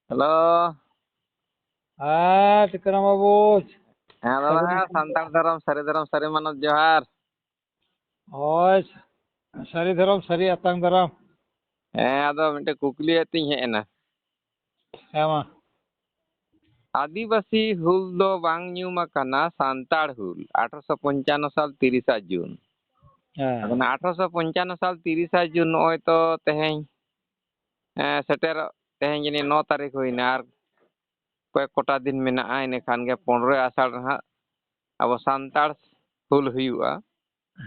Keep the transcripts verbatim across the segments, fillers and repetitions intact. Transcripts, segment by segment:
Hello. ᱦᱮᱸ, ᱴᱤᱠᱟᱹᱨᱟᱢ ᱵᱟᱹᱵᱩ᱾ ᱦᱮᱸ ᱫᱟᱫᱟ, ᱥᱟᱱᱛᱟᱲ ᱫᱷᱚᱨᱚᱢ, ᱥᱟᱹᱨᱤ ᱫᱷᱚᱨᱚᱢ, ᱥᱟᱹᱨᱤ ᱢᱟᱱᱚᱛ, ᱡᱚᱦᱟᱨ᱾ ᱦᱳᱭ, ᱥᱟᱹᱨᱤ ᱫᱷᱚᱨᱚᱢ, ᱥᱟᱹᱨᱤ ᱟᱛᱟᱝ ᱫᱟᱨᱟᱢ᱾ ᱦᱮᱸ, ᱟᱫᱚ ᱢᱤᱫᱴᱮᱡ ᱠᱩᱠᱞᱤ ᱟᱛᱮᱧ ᱦᱮᱡ ᱮᱱᱟ᱾ ᱦᱮᱸ ᱢᱟ᱾ ᱟᱹᱫᱤᱵᱟᱹᱥᱤ ᱦᱩᱞ ᱫᱚ ᱵᱟᱝ ᱧᱩᱢ ᱟᱠᱟᱱᱟ ᱥᱟᱱᱛᱟᱲ ᱦᱩᱞ, ᱟᱴᱷᱨᱚᱥᱚ ᱯᱚᱧᱪᱟᱱᱱᱚ ᱥᱟᱞ ᱛᱤᱨᱤᱥᱟ ᱡᱩᱱ᱾ ᱟᱫᱚ ᱦᱮᱸ᱾ ᱚᱱᱟ ᱟᱴᱷᱨᱚᱥᱚ ᱯᱚᱧᱪᱟᱱᱱᱚ ᱥᱟᱞ ᱛᱤᱨᱤᱥᱟ ᱡᱩᱱ ᱱᱚᱜᱼᱚᱭ ᱛᱚ ᱛᱮᱦᱮᱧ, ᱮᱸ, ᱥᱮᱴᱮᱨᱚᱜ, ᱛᱮᱦᱮᱧ ᱡᱟᱹᱱᱤᱡ ᱱᱚ ᱛᱟᱹᱨᱤᱠᱷ ᱦᱩᱭᱱᱟ, ᱟᱨ ᱠᱚᱭᱮᱠ ᱠᱚᱴᱟ ᱫᱤᱱ ᱢᱮᱱᱟᱜᱼᱟ, ᱤᱱᱟᱹ ᱠᱷᱟᱱ ᱜᱮ ᱯᱚᱱᱨᱚᱭ ᱟᱥᱟᱲ ᱨᱮ ᱦᱟᱸᱜ ᱟᱵᱚ ᱥᱟᱱᱛᱟᱲ ᱦᱩᱞ ᱦᱩᱭᱩᱜᱼᱟ᱾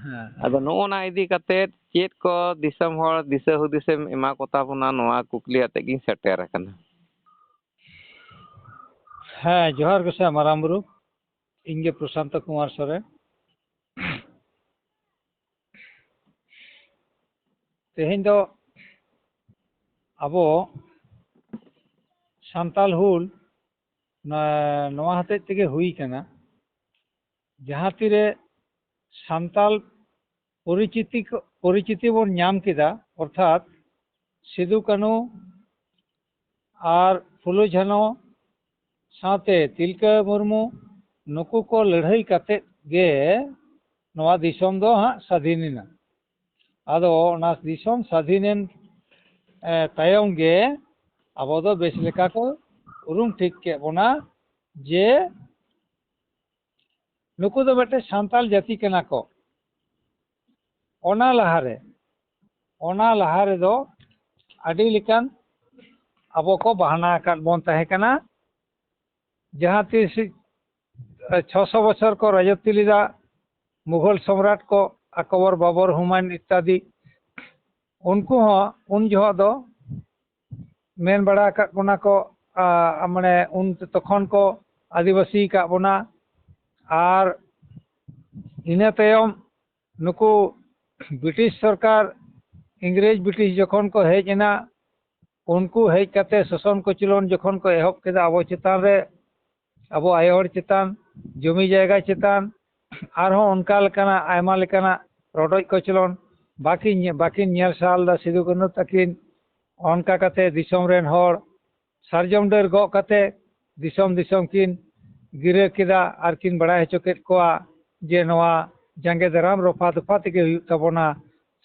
ᱦᱮᱸ᱾ ᱟᱫᱚ ᱱᱚᱜᱼᱚ ᱱᱟ ᱤᱫᱤ ᱠᱟᱛᱮᱫ ᱪᱮᱫ ᱠᱚ ᱫᱤᱥᱚᱢ ᱦᱚᱲ ᱫᱤᱥᱟᱹ ᱦᱩᱫᱤᱥᱮᱢ ᱮᱢᱟ ᱠᱚ ᱛᱟᱵᱚᱱᱟ, ᱱᱚᱣᱟ ᱠᱩᱠᱞᱤ ᱟᱛᱮᱫ ᱜᱤᱧ ᱥᱮᱴᱮᱨ ᱟᱠᱟᱱᱟ᱾ ᱦᱮᱸ, ᱡᱚᱦᱟᱨ ᱜᱚᱸᱥᱟᱭ ᱢᱟᱨᱟᱝ ᱵᱩᱨᱩ᱾ ᱤᱧ ᱜᱮ ᱯᱨᱚᱥᱟᱱᱛᱚ ᱠᱩᱢᱟᱨ ᱥᱚᱨᱮᱱ᱾ ᱛᱮᱦᱮᱧ ᱫᱚ ᱟᱵᱚ ᱥᱟᱱᱛᱟᱞ ᱦᱩᱞ ᱱᱚ-, ᱱᱚᱣᱟ ᱦᱚᱛᱮᱡ ᱛᱮᱜᱮ ᱦᱩᱭ ᱠᱟᱱᱟ, ᱡᱟᱦᱟᱸ ᱛᱤᱨᱮ ᱥᱟᱱᱛᱟᱞ ᱯᱚᱨᱤᱪᱤᱛᱤ ᱠᱚ, ᱯᱚᱨᱤᱪᱤᱛᱤ ᱵᱚᱱ ᱧᱟᱢ ᱠᱮᱫᱟ, ᱚᱨᱛᱷᱟᱛ ᱥᱤᱫᱩ ᱠᱟᱹᱱᱦᱩ ᱟᱨ ᱯᱷᱩᱞᱳ ᱡᱷᱟᱱᱚ ᱥᱟᱶᱛᱮ ᱛᱤᱞᱠᱟᱹ ᱢᱩᱨᱢᱩ, ᱱᱩᱠᱩ ᱠᱚ ᱞᱟᱹᱲᱦᱟᱹᱭ ᱠᱟᱛᱮᱫ ᱜᱮ ᱱᱚᱣᱟ ᱫᱤᱥᱚᱢ ᱫᱚ ᱦᱟᱸᱜ ᱥᱟᱹᱫᱷᱤᱱ ᱮᱱᱟ᱾ ᱟᱫᱚ ᱚᱱᱟ ᱫᱤᱥᱚᱢ ᱥᱟᱹᱫᱷᱤᱱᱮᱱ, ᱮ, ᱛᱟᱭᱚᱢ ᱜᱮ ᱟᱵᱚ ᱫᱚ ᱵᱮᱥ ᱞᱮᱠᱟ ᱠᱚ ᱩᱨᱩᱢ ᱴᱷᱤᱠ ᱠᱮᱫ ᱵᱚᱱᱟ ᱡᱮ ᱱᱩᱠᱩ ᱫᱚ ᱢᱤᱫᱴᱮᱱ ᱥᱟᱱᱛᱟᱲ ᱡᱟᱹᱛᱤ ᱠᱟᱱᱟ ᱠᱚ᱾ ᱚᱱᱟ ᱞᱟᱦᱟᱨᱮ, ᱚᱱᱟ ᱞᱟᱦᱟ ᱨᱮᱫᱚ ᱟᱹᱰᱤ ᱞᱮᱠᱟᱱ ᱟᱵᱚ ᱠᱚ ᱵᱟᱦᱱᱟ ᱟᱠᱟᱫ ᱵᱚᱱ ᱛᱟᱦᱮᱸ ᱠᱟᱱᱟ᱾ ᱡᱟᱦᱟᱸ ᱛᱤᱥ ᱪᱷᱚᱥᱚ ᱵᱚᱪᱷᱚᱨ ᱠᱚ ᱨᱟᱡᱚᱛᱤ ᱞᱮᱫᱟ ᱢᱩᱜᱷᱚᱞ ᱥᱚᱢᱨᱟᱴ ᱠᱚ, ᱟᱠᱵᱚᱨ, ᱵᱟᱵᱚᱨ, ᱦᱩᱢᱟᱭᱩᱱ ᱤᱛᱛᱟᱫᱤ᱾ ᱩᱱᱠᱩ ᱦᱚᱸ ᱩᱱ ᱡᱚᱦᱚᱜ ᱫᱚ ᱢᱮᱱ ᱵᱟᱲᱟ ᱟᱠᱟᱫ ᱵᱚᱱᱟ ᱠᱚ, ᱟ, ᱢᱟᱱᱮ ᱩᱱ ᱛᱚᱠᱷᱚᱱ ᱠᱚ ᱟᱹᱫᱤᱵᱟᱹᱥᱤ ᱟᱠᱟᱫ ᱵᱚᱱᱟ᱾ ᱟᱨ ᱤᱱᱟᱹ ᱛᱟᱭᱚᱢ ᱱᱩᱠᱩ ᱵᱨᱤᱴᱤᱥ ᱥᱚᱨᱠᱟᱨ, ᱤᱝᱨᱮᱡᱽ ᱵᱨᱤᱴᱤᱥ ᱡᱚᱠᱷᱚᱱ ᱠᱚ ᱦᱮᱡ ᱮᱱᱟ, ᱩᱱᱠᱩ ᱦᱮᱡ ᱠᱟᱛᱮ ᱥᱳᱥᱚᱱ ᱠᱚᱪᱞᱚᱱ ᱡᱚᱠᱷᱚᱱ ᱠᱚ ᱮᱦᱚᱵ ᱠᱮᱫᱟ ᱟᱵᱚ ᱪᱮᱛᱟᱱ ᱨᱮ, ᱟᱵᱚ ᱟᱭᱳ ᱦᱚᱲ ᱪᱮᱛᱟᱱ, ᱡᱚᱢᱤ ᱡᱟᱭᱜᱟ ᱪᱮᱛᱟᱱ, ᱟᱨᱦᱚᱸ ᱚᱱᱠᱟ ᱞᱮᱠᱟᱱᱟᱜ ᱟᱭᱢᱟ ᱞᱮᱠᱟᱱᱟᱜ ᱨᱚᱰᱚᱡ ᱠᱚᱪᱞᱚᱱ ᱵᱟᱹᱠᱤᱱ, ᱵᱟᱹᱠᱤᱱ ᱧᱮᱞ ᱥᱟᱦᱟᱣ ᱞᱮᱫᱟ ᱥᱤᱫᱩ ᱠᱟᱹᱱᱦᱩ ᱛᱟᱹᱠᱤᱱ᱾ ᱚᱱᱠᱟ ᱠᱟᱛᱮ ᱫᱤᱥᱚᱢ ᱨᱮᱱ ᱦᱚᱲ ᱥᱟᱨᱡᱚᱢ ᱰᱟᱹᱨ ᱜᱚᱜ ᱠᱟᱛᱮ ᱫᱤᱥᱚᱢ ᱫᱤᱥᱚᱢ ᱠᱤᱱ ᱜᱤᱨᱟᱹ ᱠᱮᱫᱟ ᱟᱨ ᱠᱤᱱ ᱵᱟᱲᱟᱭ ᱦᱚᱪᱚ ᱠᱮᱫ ᱠᱚᱣᱟ ᱡᱮ ᱱᱚᱣᱟ ᱡᱟᱸᱜᱮ ᱫᱟᱨᱟᱢ ᱨᱚᱯᱷᱟ ᱫᱚᱯᱷᱟ ᱛᱮᱜᱮ ᱦᱩᱭᱩᱜ ᱛᱟᱵᱚᱱᱟ᱾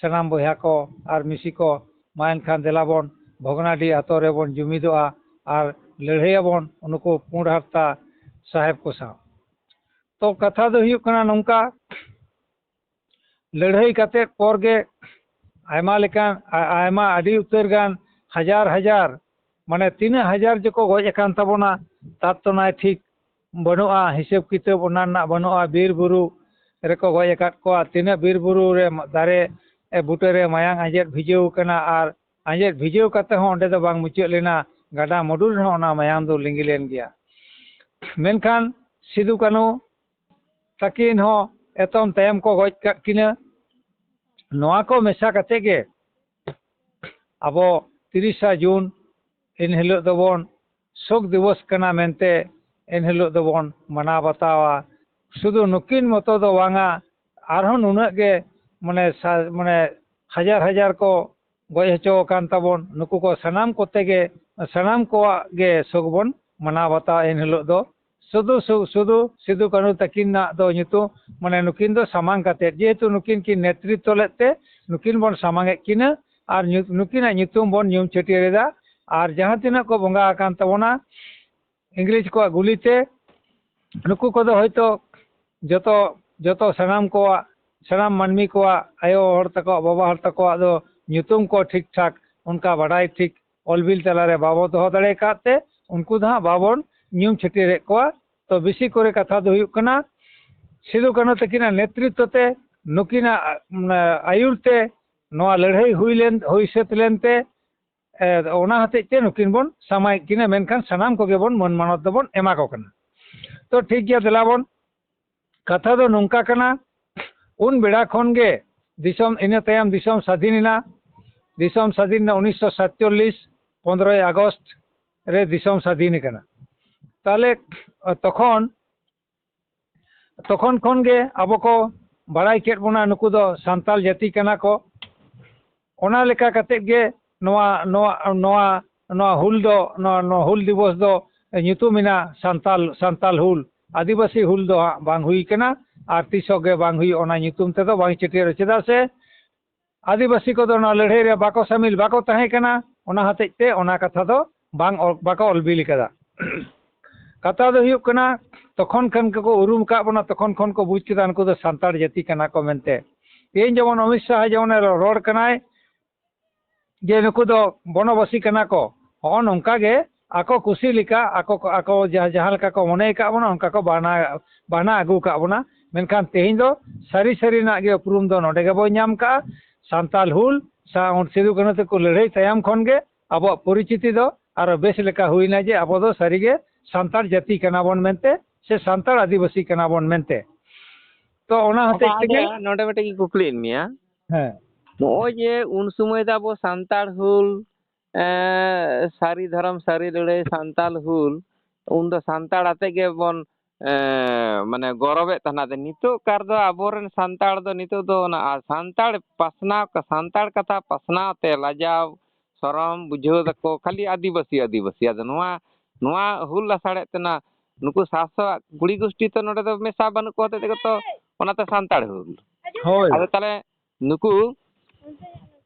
ᱥᱟᱱᱟᱢ ᱵᱚᱭᱦᱟ ᱠᱚ ᱟᱨ ᱢᱤᱥᱤ ᱠᱚ, ᱢᱟ ᱮᱱᱠᱷᱟᱱ ᱫᱮᱞᱟ ᱵᱚᱱ ᱵᱷᱚᱜᱽᱱᱟᱰᱤ ᱟᱛᱳ ᱨᱮᱵᱚᱱ ᱡᱩᱢᱤᱫᱚᱜᱼᱟ ᱟᱨ ᱞᱟᱹᱲᱦᱟᱹᱭᱟᱵᱚᱱ ᱱᱩᱠᱩ ᱯᱩᱸᱰ ᱦᱟᱨᱛᱟ ᱥᱟᱦᱮᱵᱽ ᱠᱚ ᱥᱟᱶ᱾ ᱛᱚ ᱠᱟᱛᱷᱟ ᱫᱚ ᱦᱩᱭᱩᱜ ᱠᱟᱱᱟ ᱱᱚᱝᱠᱟ, ᱞᱟᱹᱲᱦᱟᱹᱭ ᱠᱟᱛᱮᱫ ᱯᱚᱨ ᱜᱮ ᱟᱭᱢᱟ ᱞᱮᱠᱟᱱ, ᱟ-, ᱟᱭᱢᱟ ᱟᱹᱰᱤ ᱩᱛᱟᱹᱨ ᱜᱟᱱ ᱦᱟᱡᱟᱨ ᱦᱟᱡᱟᱨ, ᱢᱟᱱᱮ ᱛᱤᱱᱟᱹᱜ ᱦᱟᱡᱟᱨ ᱡᱮᱠᱚ ᱜᱚᱡ ᱟᱠᱟᱱ ᱛᱟᱵᱚᱱᱟ, ᱛᱟᱨ ᱛᱚ ᱱᱟᱭ ᱴᱷᱤᱠ ᱵᱟᱹᱱᱩᱜᱼᱟ, ᱦᱤᱥᱟᱹᱵ ᱠᱤᱛᱟᱹᱵ ᱚᱱᱟ ᱨᱮᱱᱟᱜ ᱵᱟᱹᱱᱩᱜᱼᱟ᱾ ᱵᱤᱨ ᱵᱩᱨᱩ ᱨᱮᱠᱚ ᱜᱚᱡ ᱟᱠᱟᱫ ᱠᱚᱣᱟ, ᱛᱤᱱᱟᱹᱜ ᱵᱤᱨ ᱵᱩᱨᱩ ᱨᱮ ᱫᱟᱨᱮ, ᱮ, ᱵᱩᱴᱟᱹ ᱨᱮ ᱢᱟᱭᱟᱝ ᱟᱸᱡᱮᱫ ᱵᱷᱤᱡᱟᱹᱣ ᱠᱟᱱᱟ, ᱟᱨ ᱟᱸᱡᱮᱫ ᱵᱷᱤᱡᱟᱹᱣ ᱠᱟᱛᱮ ᱦᱚᱸ ᱚᱸᱰᱮ ᱫᱚ ᱵᱟᱝ ᱢᱩᱪᱟᱹᱫ ᱞᱮᱱᱟ, ᱜᱟᱰᱟ ᱢᱩᱰᱩ ᱨᱮᱦᱚᱸ ᱚᱱᱟ ᱢᱟᱭᱟᱝ ᱫᱚ ᱞᱤᱸᱜᱤ ᱞᱮᱱ ᱜᱮᱭᱟ᱾ ᱢᱮᱱᱠᱷᱟᱱ ᱥᱤᱫᱩ ᱠᱟᱹᱱᱦᱩ ᱛᱟᱹᱠᱤᱱ ᱦᱚᱸ ᱮᱛᱚᱢ ᱛᱟᱭᱚᱢ ᱠᱚ ᱜᱚᱡ ᱠᱟᱜ ᱠᱤᱱᱟᱹ᱾ ᱱᱚᱣᱟ ᱠᱚ ᱢᱮᱥᱟ ᱠᱟᱛᱮ ᱜᱮ ᱟᱵᱚ ᱛᱤᱨᱤᱥᱟ ᱡᱩᱱ ᱮᱱ ᱦᱤᱞᱳᱜ ᱫᱚᱵᱚᱱ ᱥᱳᱠ ᱫᱤᱵᱚᱥ ᱠᱟᱱᱟ ᱢᱮᱱᱛᱮ ᱮᱱ ᱦᱤᱞᱳᱜ ᱫᱚᱵᱚᱱ ᱢᱟᱱᱟᱣ ᱵᱟᱛᱟᱣᱟ᱾ ᱥᱩᱫᱷᱩ ᱱᱩᱠᱤᱱ ᱢᱚᱛᱚ ᱫᱚ ᱵᱟᱝᱟ, ᱟᱨᱦᱚᱸ ᱱᱩᱱᱟᱹᱜ ᱜᱮ ᱢᱟᱱᱮ ᱥᱟ-, ᱢᱟᱱᱮ ᱦᱟᱡᱟᱨ ᱦᱟᱡᱟᱨ ᱠᱚ ᱜᱚᱡ ᱦᱚᱪᱚ ᱟᱠᱟᱱ ᱛᱟᱵᱚᱱ, ᱱᱩᱠᱩ ᱠᱚ ᱥᱟᱱᱟᱢ ᱠᱚᱛᱮ ᱜᱮ, ᱥᱟᱱᱟᱢ ᱠᱚᱣᱟᱜ ᱜᱮ ᱥᱳᱠ ᱵᱚᱱ ᱢᱟᱱᱟᱣ ᱵᱟᱛᱟᱣᱟ ᱮᱱ ᱦᱤᱞᱳᱜ ᱫᱚ᱾ ᱥᱩᱫᱷᱩ ᱥᱩ-, ᱥᱩᱫᱷᱩ ᱥᱤᱫᱩ ᱠᱟᱹᱱᱦᱩ ᱛᱟᱹᱠᱤᱱᱟᱜ ᱫᱚ ᱧᱩᱛᱩᱢ, ᱢᱟᱱᱮ ᱱᱩᱠᱤᱱ ᱫᱚ ᱥᱟᱢᱟᱝ ᱠᱟᱛᱮᱫ, ᱡᱮᱦᱮᱛᱩ ᱱᱩᱠᱤᱱ ᱠᱤᱱ ᱱᱮᱛᱨᱤᱛᱛᱚ ᱞᱮᱫ ᱛᱮ ᱱᱩᱠᱤᱱ ᱵᱚᱱ ᱥᱟᱢᱟᱝ ᱮᱫ ᱠᱤᱱᱟ ᱟᱨ ᱧᱩ-, ᱱᱩᱠᱤᱱᱟᱜ ᱧᱩᱛᱩᱢ ᱵᱚᱱ ᱧᱩᱢ ᱪᱷᱟᱹᱴᱭᱟᱹᱨ ᱮᱫᱟ᱾ ᱟᱨ ᱡᱟᱦᱟᱸ ᱛᱤᱱᱟᱹᱜ ᱠᱚ ᱵᱚᱸᱜᱟ ᱟᱠᱟᱱ ᱛᱟᱵᱚᱱᱟ ᱤᱝᱨᱮᱡᱽ ᱠᱚᱣᱟᱜ ᱜᱩᱞᱤ ᱛᱮ, ᱱᱩᱠᱩ ᱠᱚᱫᱚ ᱦᱚᱭᱛᱳ ᱡᱚᱛᱚ, ᱡᱚᱛᱚ ᱥᱟᱱᱟᱢ ᱠᱚᱣᱟᱜ, ᱥᱟᱱᱟᱢ ᱢᱟᱹᱱᱢᱤ ᱠᱚᱣᱟᱜ, ᱟᱭᱳ ᱦᱚᱲ ᱛᱟᱠᱚᱣᱟᱜ, ᱵᱟᱵᱟ ᱦᱚᱲ ᱛᱟᱠᱚᱣᱟᱜ ᱫᱚ ᱧᱩᱛᱩᱢ ᱠᱚ ᱴᱷᱤᱠ ᱴᱷᱟᱠ ᱚᱱᱠᱟ ᱵᱟᱰᱟᱭ ᱴᱷᱤᱠ ᱚᱞ ᱵᱤᱞ ᱛᱟᱞᱟᱨᱮ ᱵᱟᱵᱚ ᱫᱚᱦᱚ ᱫᱟᱲᱮ ᱟᱠᱟᱫ ᱛᱮ ᱩᱱᱠᱩ ᱫᱚ ᱦᱟᱸᱜ ᱵᱟᱵᱚᱱ ᱧᱩᱢ ᱪᱷᱟᱹᱴᱭᱟᱹᱨᱮᱫ ᱠᱚᱣᱟ᱾ ᱛᱚ ᱵᱮᱥᱤ ᱠᱚᱨᱮ ᱠᱟᱛᱷᱟ ᱫᱚ ᱦᱩᱭᱩᱜ ᱠᱟᱱᱟ ᱥᱤᱫᱩ ᱠᱟᱹᱱᱦᱩ ᱛᱟᱹᱠᱤᱱᱟᱜ ᱱᱮᱛᱨᱤᱛᱛᱚ ᱛᱮ, ᱱᱩᱠᱤᱱᱟᱜ, ᱩᱢ, ᱟᱹᱭᱩᱨ ᱛᱮ ᱱᱚᱣᱟ ᱞᱟᱹᱲᱦᱟᱹᱭ ᱦᱩᱭ ᱞᱮᱱ, ᱦᱩᱭ ᱥᱟᱹᱛ ᱞᱮᱱᱛᱮ, ᱮ, ᱚᱱᱟ ᱦᱚᱛᱮᱡ ᱛᱮ ᱱᱩᱠᱤᱱ ᱵᱚᱱ ᱥᱟᱢᱟᱭᱮᱫ ᱠᱤᱱᱟ, ᱢᱮᱱᱠᱷᱟᱱ ᱥᱟᱱᱟᱢ ᱠᱚᱜᱮ ᱵᱚᱱ ᱢᱟᱹᱱ ᱢᱟᱱᱚᱛ ᱫᱚᱵᱚᱱ ᱮᱢᱟ ᱠᱚ ᱠᱟᱱᱟ᱾ ᱛᱚ ᱴᱷᱤᱠ ᱜᱮᱭᱟ, ᱫᱮᱞᱟ ᱵᱚᱱ, ᱠᱟᱛᱷᱟ ᱫᱚ ᱱᱚᱝᱠᱟ ᱠᱟᱱᱟ, ᱩᱱ ᱵᱮᱲᱟ ᱠᱷᱚᱱ ᱜᱮ ᱫᱤᱥᱚᱢ, ᱤᱱᱟᱹ ᱛᱟᱭᱚᱢ ᱫᱤᱥᱚᱢ ᱥᱟᱹᱫᱷᱤᱱ ᱮᱱᱟ᱾ ᱫᱤᱥᱚᱢ ᱥᱟᱹᱫᱷᱤᱱ ᱮᱱᱟ ᱩᱱᱤᱥᱥᱚ ᱥᱟᱛᱪᱚᱞᱞᱤᱥ, ᱯᱚᱱᱨᱚᱭ ᱟᱜᱚᱥᱴ ᱨᱮ ᱫᱤᱥᱚᱢ ᱥᱟᱹᱫᱷᱤᱱ ᱠᱟᱱᱟ᱾ ᱛᱟᱦᱞᱮ, ᱛᱚᱠᱷᱚᱱ, ᱛᱚᱠᱷᱚᱱ ᱠᱷᱚᱱ ᱜᱮ ᱟᱵᱚ ᱠᱚ ᱵᱟᱲᱟᱭ ᱠᱮᱫ ᱵᱚᱱᱟ ᱱᱩᱠᱩ ᱫᱚ ᱥᱟᱱᱛᱟᱲ ᱡᱟᱹᱛᱤ ᱠᱟᱱᱟ ᱠᱚ᱾ ᱚᱱᱟ ᱞᱮᱠᱟ ᱠᱟᱛᱮᱫ ᱜᱮ ᱱᱚᱣᱟ, ᱱᱚᱣᱟ, ᱱᱚᱣᱟ ᱱᱚᱣᱟ ᱦᱩᱞ ᱫᱚ, ᱱᱚᱣᱟ, ᱱᱚᱣᱟ ᱦᱩᱞ ᱫᱤᱵᱚᱥ ᱫᱚ ᱧᱩᱛᱩᱢ ᱮᱱᱟ ᱥᱟᱱᱛᱟᱞ, ᱥᱟᱱᱛᱟᱞ ᱦᱩᱞ᱾ ᱟᱹᱫᱤᱵᱟᱹᱥᱤ ᱦᱩᱞ ᱫᱚ ᱦᱟᱸᱜ ᱵᱟᱝ ᱦᱩᱭ ᱠᱟᱱᱟ, ᱟᱨ ᱛᱤᱥᱚᱜ ᱜᱮ ᱵᱟᱝ ᱦᱩᱭᱩᱜᱼᱟ, ᱚᱱᱟ ᱧᱩᱛᱩᱢ ᱛᱮᱫᱚ ᱵᱟᱝ ᱪᱷᱟᱹᱴᱭᱟᱹᱨᱚᱜᱼᱟ᱾ ᱪᱮᱫᱟᱜ ᱥᱮ ᱟᱹᱫᱤᱵᱟᱹᱥᱤ ᱠᱚᱫᱚ ᱚᱱᱟ ᱞᱟᱹᱲᱦᱟᱹᱭ ᱨᱮ ᱵᱟᱠᱚ ᱥᱟᱹᱢᱤᱞ, ᱵᱟᱠᱚ ᱛᱟᱦᱮᱸ ᱠᱟᱱᱟ, ᱚᱱᱟ ᱦᱚᱛᱮᱡ ᱛᱮ ᱚᱱᱟ ᱠᱟᱛᱷᱟ ᱫᱚ ᱵᱟᱝ ᱚᱞ, ᱵᱟᱠᱚ ᱚᱞ ᱵᱤᱞ ᱠᱟᱫᱟ᱾ ᱠᱟᱛᱷᱟ ᱫᱚ ᱦᱩᱭᱩᱜ ᱠᱟᱱᱟ, ᱛᱚᱠᱷᱚᱱ ᱠᱷᱚᱱ ᱜᱮᱠᱚ ᱩᱨᱩᱢ ᱟᱠᱟᱫ ᱵᱚᱱᱟ, ᱛᱚᱠᱷᱚᱱ ᱠᱷᱚᱱ ᱠᱚ ᱵᱩᱡᱽ ᱠᱮᱫᱟ ᱱᱩᱠᱩ ᱫᱚ ᱥᱟᱱᱛᱟᱲ ᱡᱟᱹᱛᱤ ᱠᱟᱱᱟ ᱠᱚ ᱢᱮᱱᱛᱮ᱾ ᱛᱮᱦᱮᱧ ᱡᱮᱢᱚᱱ ᱚᱢᱤᱛ ᱥᱟᱦᱟ ᱡᱮᱢᱚᱱᱮ ᱨᱚᱲ ᱠᱟᱱᱟᱭ, ᱡᱮ ᱱᱩᱠᱩ ᱫᱚ ᱵᱚᱱᱚᱵᱟᱥᱤ ᱠᱟᱱᱟ ᱠᱚ᱾ ᱦᱚᱸᱜᱼᱚ ᱱᱚᱝᱠᱟ ᱜᱮ ᱟᱠᱚ ᱠᱩᱥᱤ ᱞᱮᱠᱟ, ᱟᱠᱚ ᱠᱚ, ᱟᱠᱚ ᱡᱟᱦᱟᱸ, ᱡᱟᱦᱟᱸ ᱞᱮᱠᱟ ᱠᱚ ᱢᱚᱱᱮ ᱟᱠᱟᱫ ᱵᱚᱱᱟ, ᱚᱱᱠᱟ ᱠᱚ ᱵᱟᱦᱱᱟ, ᱵᱟᱦᱱᱟ ᱟᱹᱜᱩ ᱟᱠᱟᱫ ᱵᱚᱱᱟ᱾ ᱢᱮᱱᱠᱷᱟᱱ ᱛᱮᱦᱮᱧ ᱫᱚ ᱥᱟᱹᱨᱤ ᱥᱟᱹᱨᱤᱱᱟᱜ ᱜᱮ ᱩᱯᱨᱩᱢ ᱫᱚ ᱱᱚᱰᱮ ᱜᱮᱵᱚᱱ ᱧᱟᱢ ᱠᱟᱜᱼᱟ᱾ ᱥᱟᱱᱛᱟᱞ ᱦᱩᱞ, ᱥᱟ-, ᱥᱤᱫᱩ ᱠᱟᱹᱱᱦᱩ ᱛᱟᱠᱚ ᱞᱟᱹᱲᱦᱟᱹᱭ ᱛᱟᱭᱚᱢ ᱠᱷᱚᱱ ᱜᱮ ᱟᱵᱚᱣᱟᱜ ᱯᱚᱨᱤᱪᱤᱛᱤ ᱫᱚ ᱟᱨᱚ ᱵᱮᱥ ᱞᱮᱠᱟ ᱦᱩᱭᱱᱟ, ᱡᱮ ᱟᱵᱚ ᱫᱚ ᱥᱟᱹᱨᱤ ᱜᱮ ᱥᱟᱱᱛᱟᱲ ᱡᱟᱹᱛᱤ ᱠᱟᱱᱟ ᱵᱚᱱ ᱢᱮᱱᱛᱮ, ᱥᱮ ᱥᱟᱱᱛᱟᱲ ᱟᱹᱫᱤᱵᱟᱹᱥᱤ ᱠᱟᱱᱟ ᱵᱚᱱ ᱢᱮᱱᱛᱮ᱾ ᱛᱚ ᱚᱱᱟ ᱦᱚᱛᱮᱡ ᱟᱪᱪᱷᱟ, ᱛᱮᱜᱮ ᱟᱫᱚ ᱱᱚᱰᱮ ᱢᱤᱫᱴᱮᱡ ᱜᱮ ᱠᱩᱠᱞᱤᱭᱮᱫ ᱢᱮᱭᱟ᱾ ᱦᱮᱸ᱾ ᱱᱚᱜᱼᱚᱭ ᱡᱮ ᱩᱱ ᱥᱚᱢᱚᱭ ᱫᱚ ᱟᱵᱚ ᱥᱟᱱᱛᱟᱲ ᱦᱩᱞ, ᱮᱸ, ᱥᱟᱹᱨᱤ ᱫᱷᱚᱨᱚᱢ ᱥᱟᱹᱨᱤ ᱞᱟᱹᱲᱦᱟᱹᱭ ᱥᱟᱱᱛᱟᱲ ᱦᱩᱞ, ᱩᱱ ᱫᱚ ᱥᱟᱱᱛᱟᱲ ᱟᱛᱮ ᱜᱮᱵᱚᱱ, ᱮᱸ, ᱢᱟᱱᱮ ᱜᱚᱨᱚᱵᱮᱫ ᱛᱟᱦᱮᱱᱟ᱾ ᱟᱫᱚ ᱱᱤᱛᱚᱜ ᱠᱟᱨ ᱫᱚ ᱟᱵᱚᱨᱮᱱ ᱥᱟᱱᱛᱟᱲ ᱫᱚ ᱱᱤᱛᱚᱜ ᱫᱚ ᱚᱱᱟ ᱟᱨ ᱥᱟᱱᱛᱟᱲ ᱯᱟᱥᱱᱟᱣ, ᱥᱟᱱᱛᱟᱲ ᱠᱟᱛᱷᱟ ᱯᱟᱥᱱᱟᱣ ᱛᱮ ᱞᱟᱡᱟᱣ ᱥᱚᱨᱚᱢ ᱵᱩᱡᱷᱟᱹᱣ ᱫᱟᱠᱚ ᱠᱷᱟᱹᱞᱤ ᱟᱹᱫᱤᱵᱟᱹᱥᱤ, ᱟᱹᱫᱤᱵᱟᱹᱥᱤ᱾ ᱟᱫᱚ ᱱᱚᱣᱟ, ᱱᱚᱣᱟ ᱦᱩᱞ ᱞᱟᱥᱟᱲᱦᱮᱫ ᱛᱮᱱᱟᱜ ᱱᱩᱠᱩ ᱥᱟᱥᱛᱚ ᱠᱩᱲᱤ ᱜᱳᱥᱴᱤ ᱛᱚ ᱱᱚᱰᱮ ᱫᱚ ᱢᱮᱥᱟ ᱵᱟᱹᱱᱩᱜ ᱠᱚ ᱦᱚᱛᱮᱡ ᱛᱮᱜᱮ ᱛᱚ ᱚᱱᱟᱛᱮ ᱥᱟᱱᱛᱟᱲ ᱦᱩᱞ᱾ ᱦᱳᱭ᱾ ᱟᱫᱚ ᱛᱟᱦᱞᱮ ᱱᱩᱠᱩ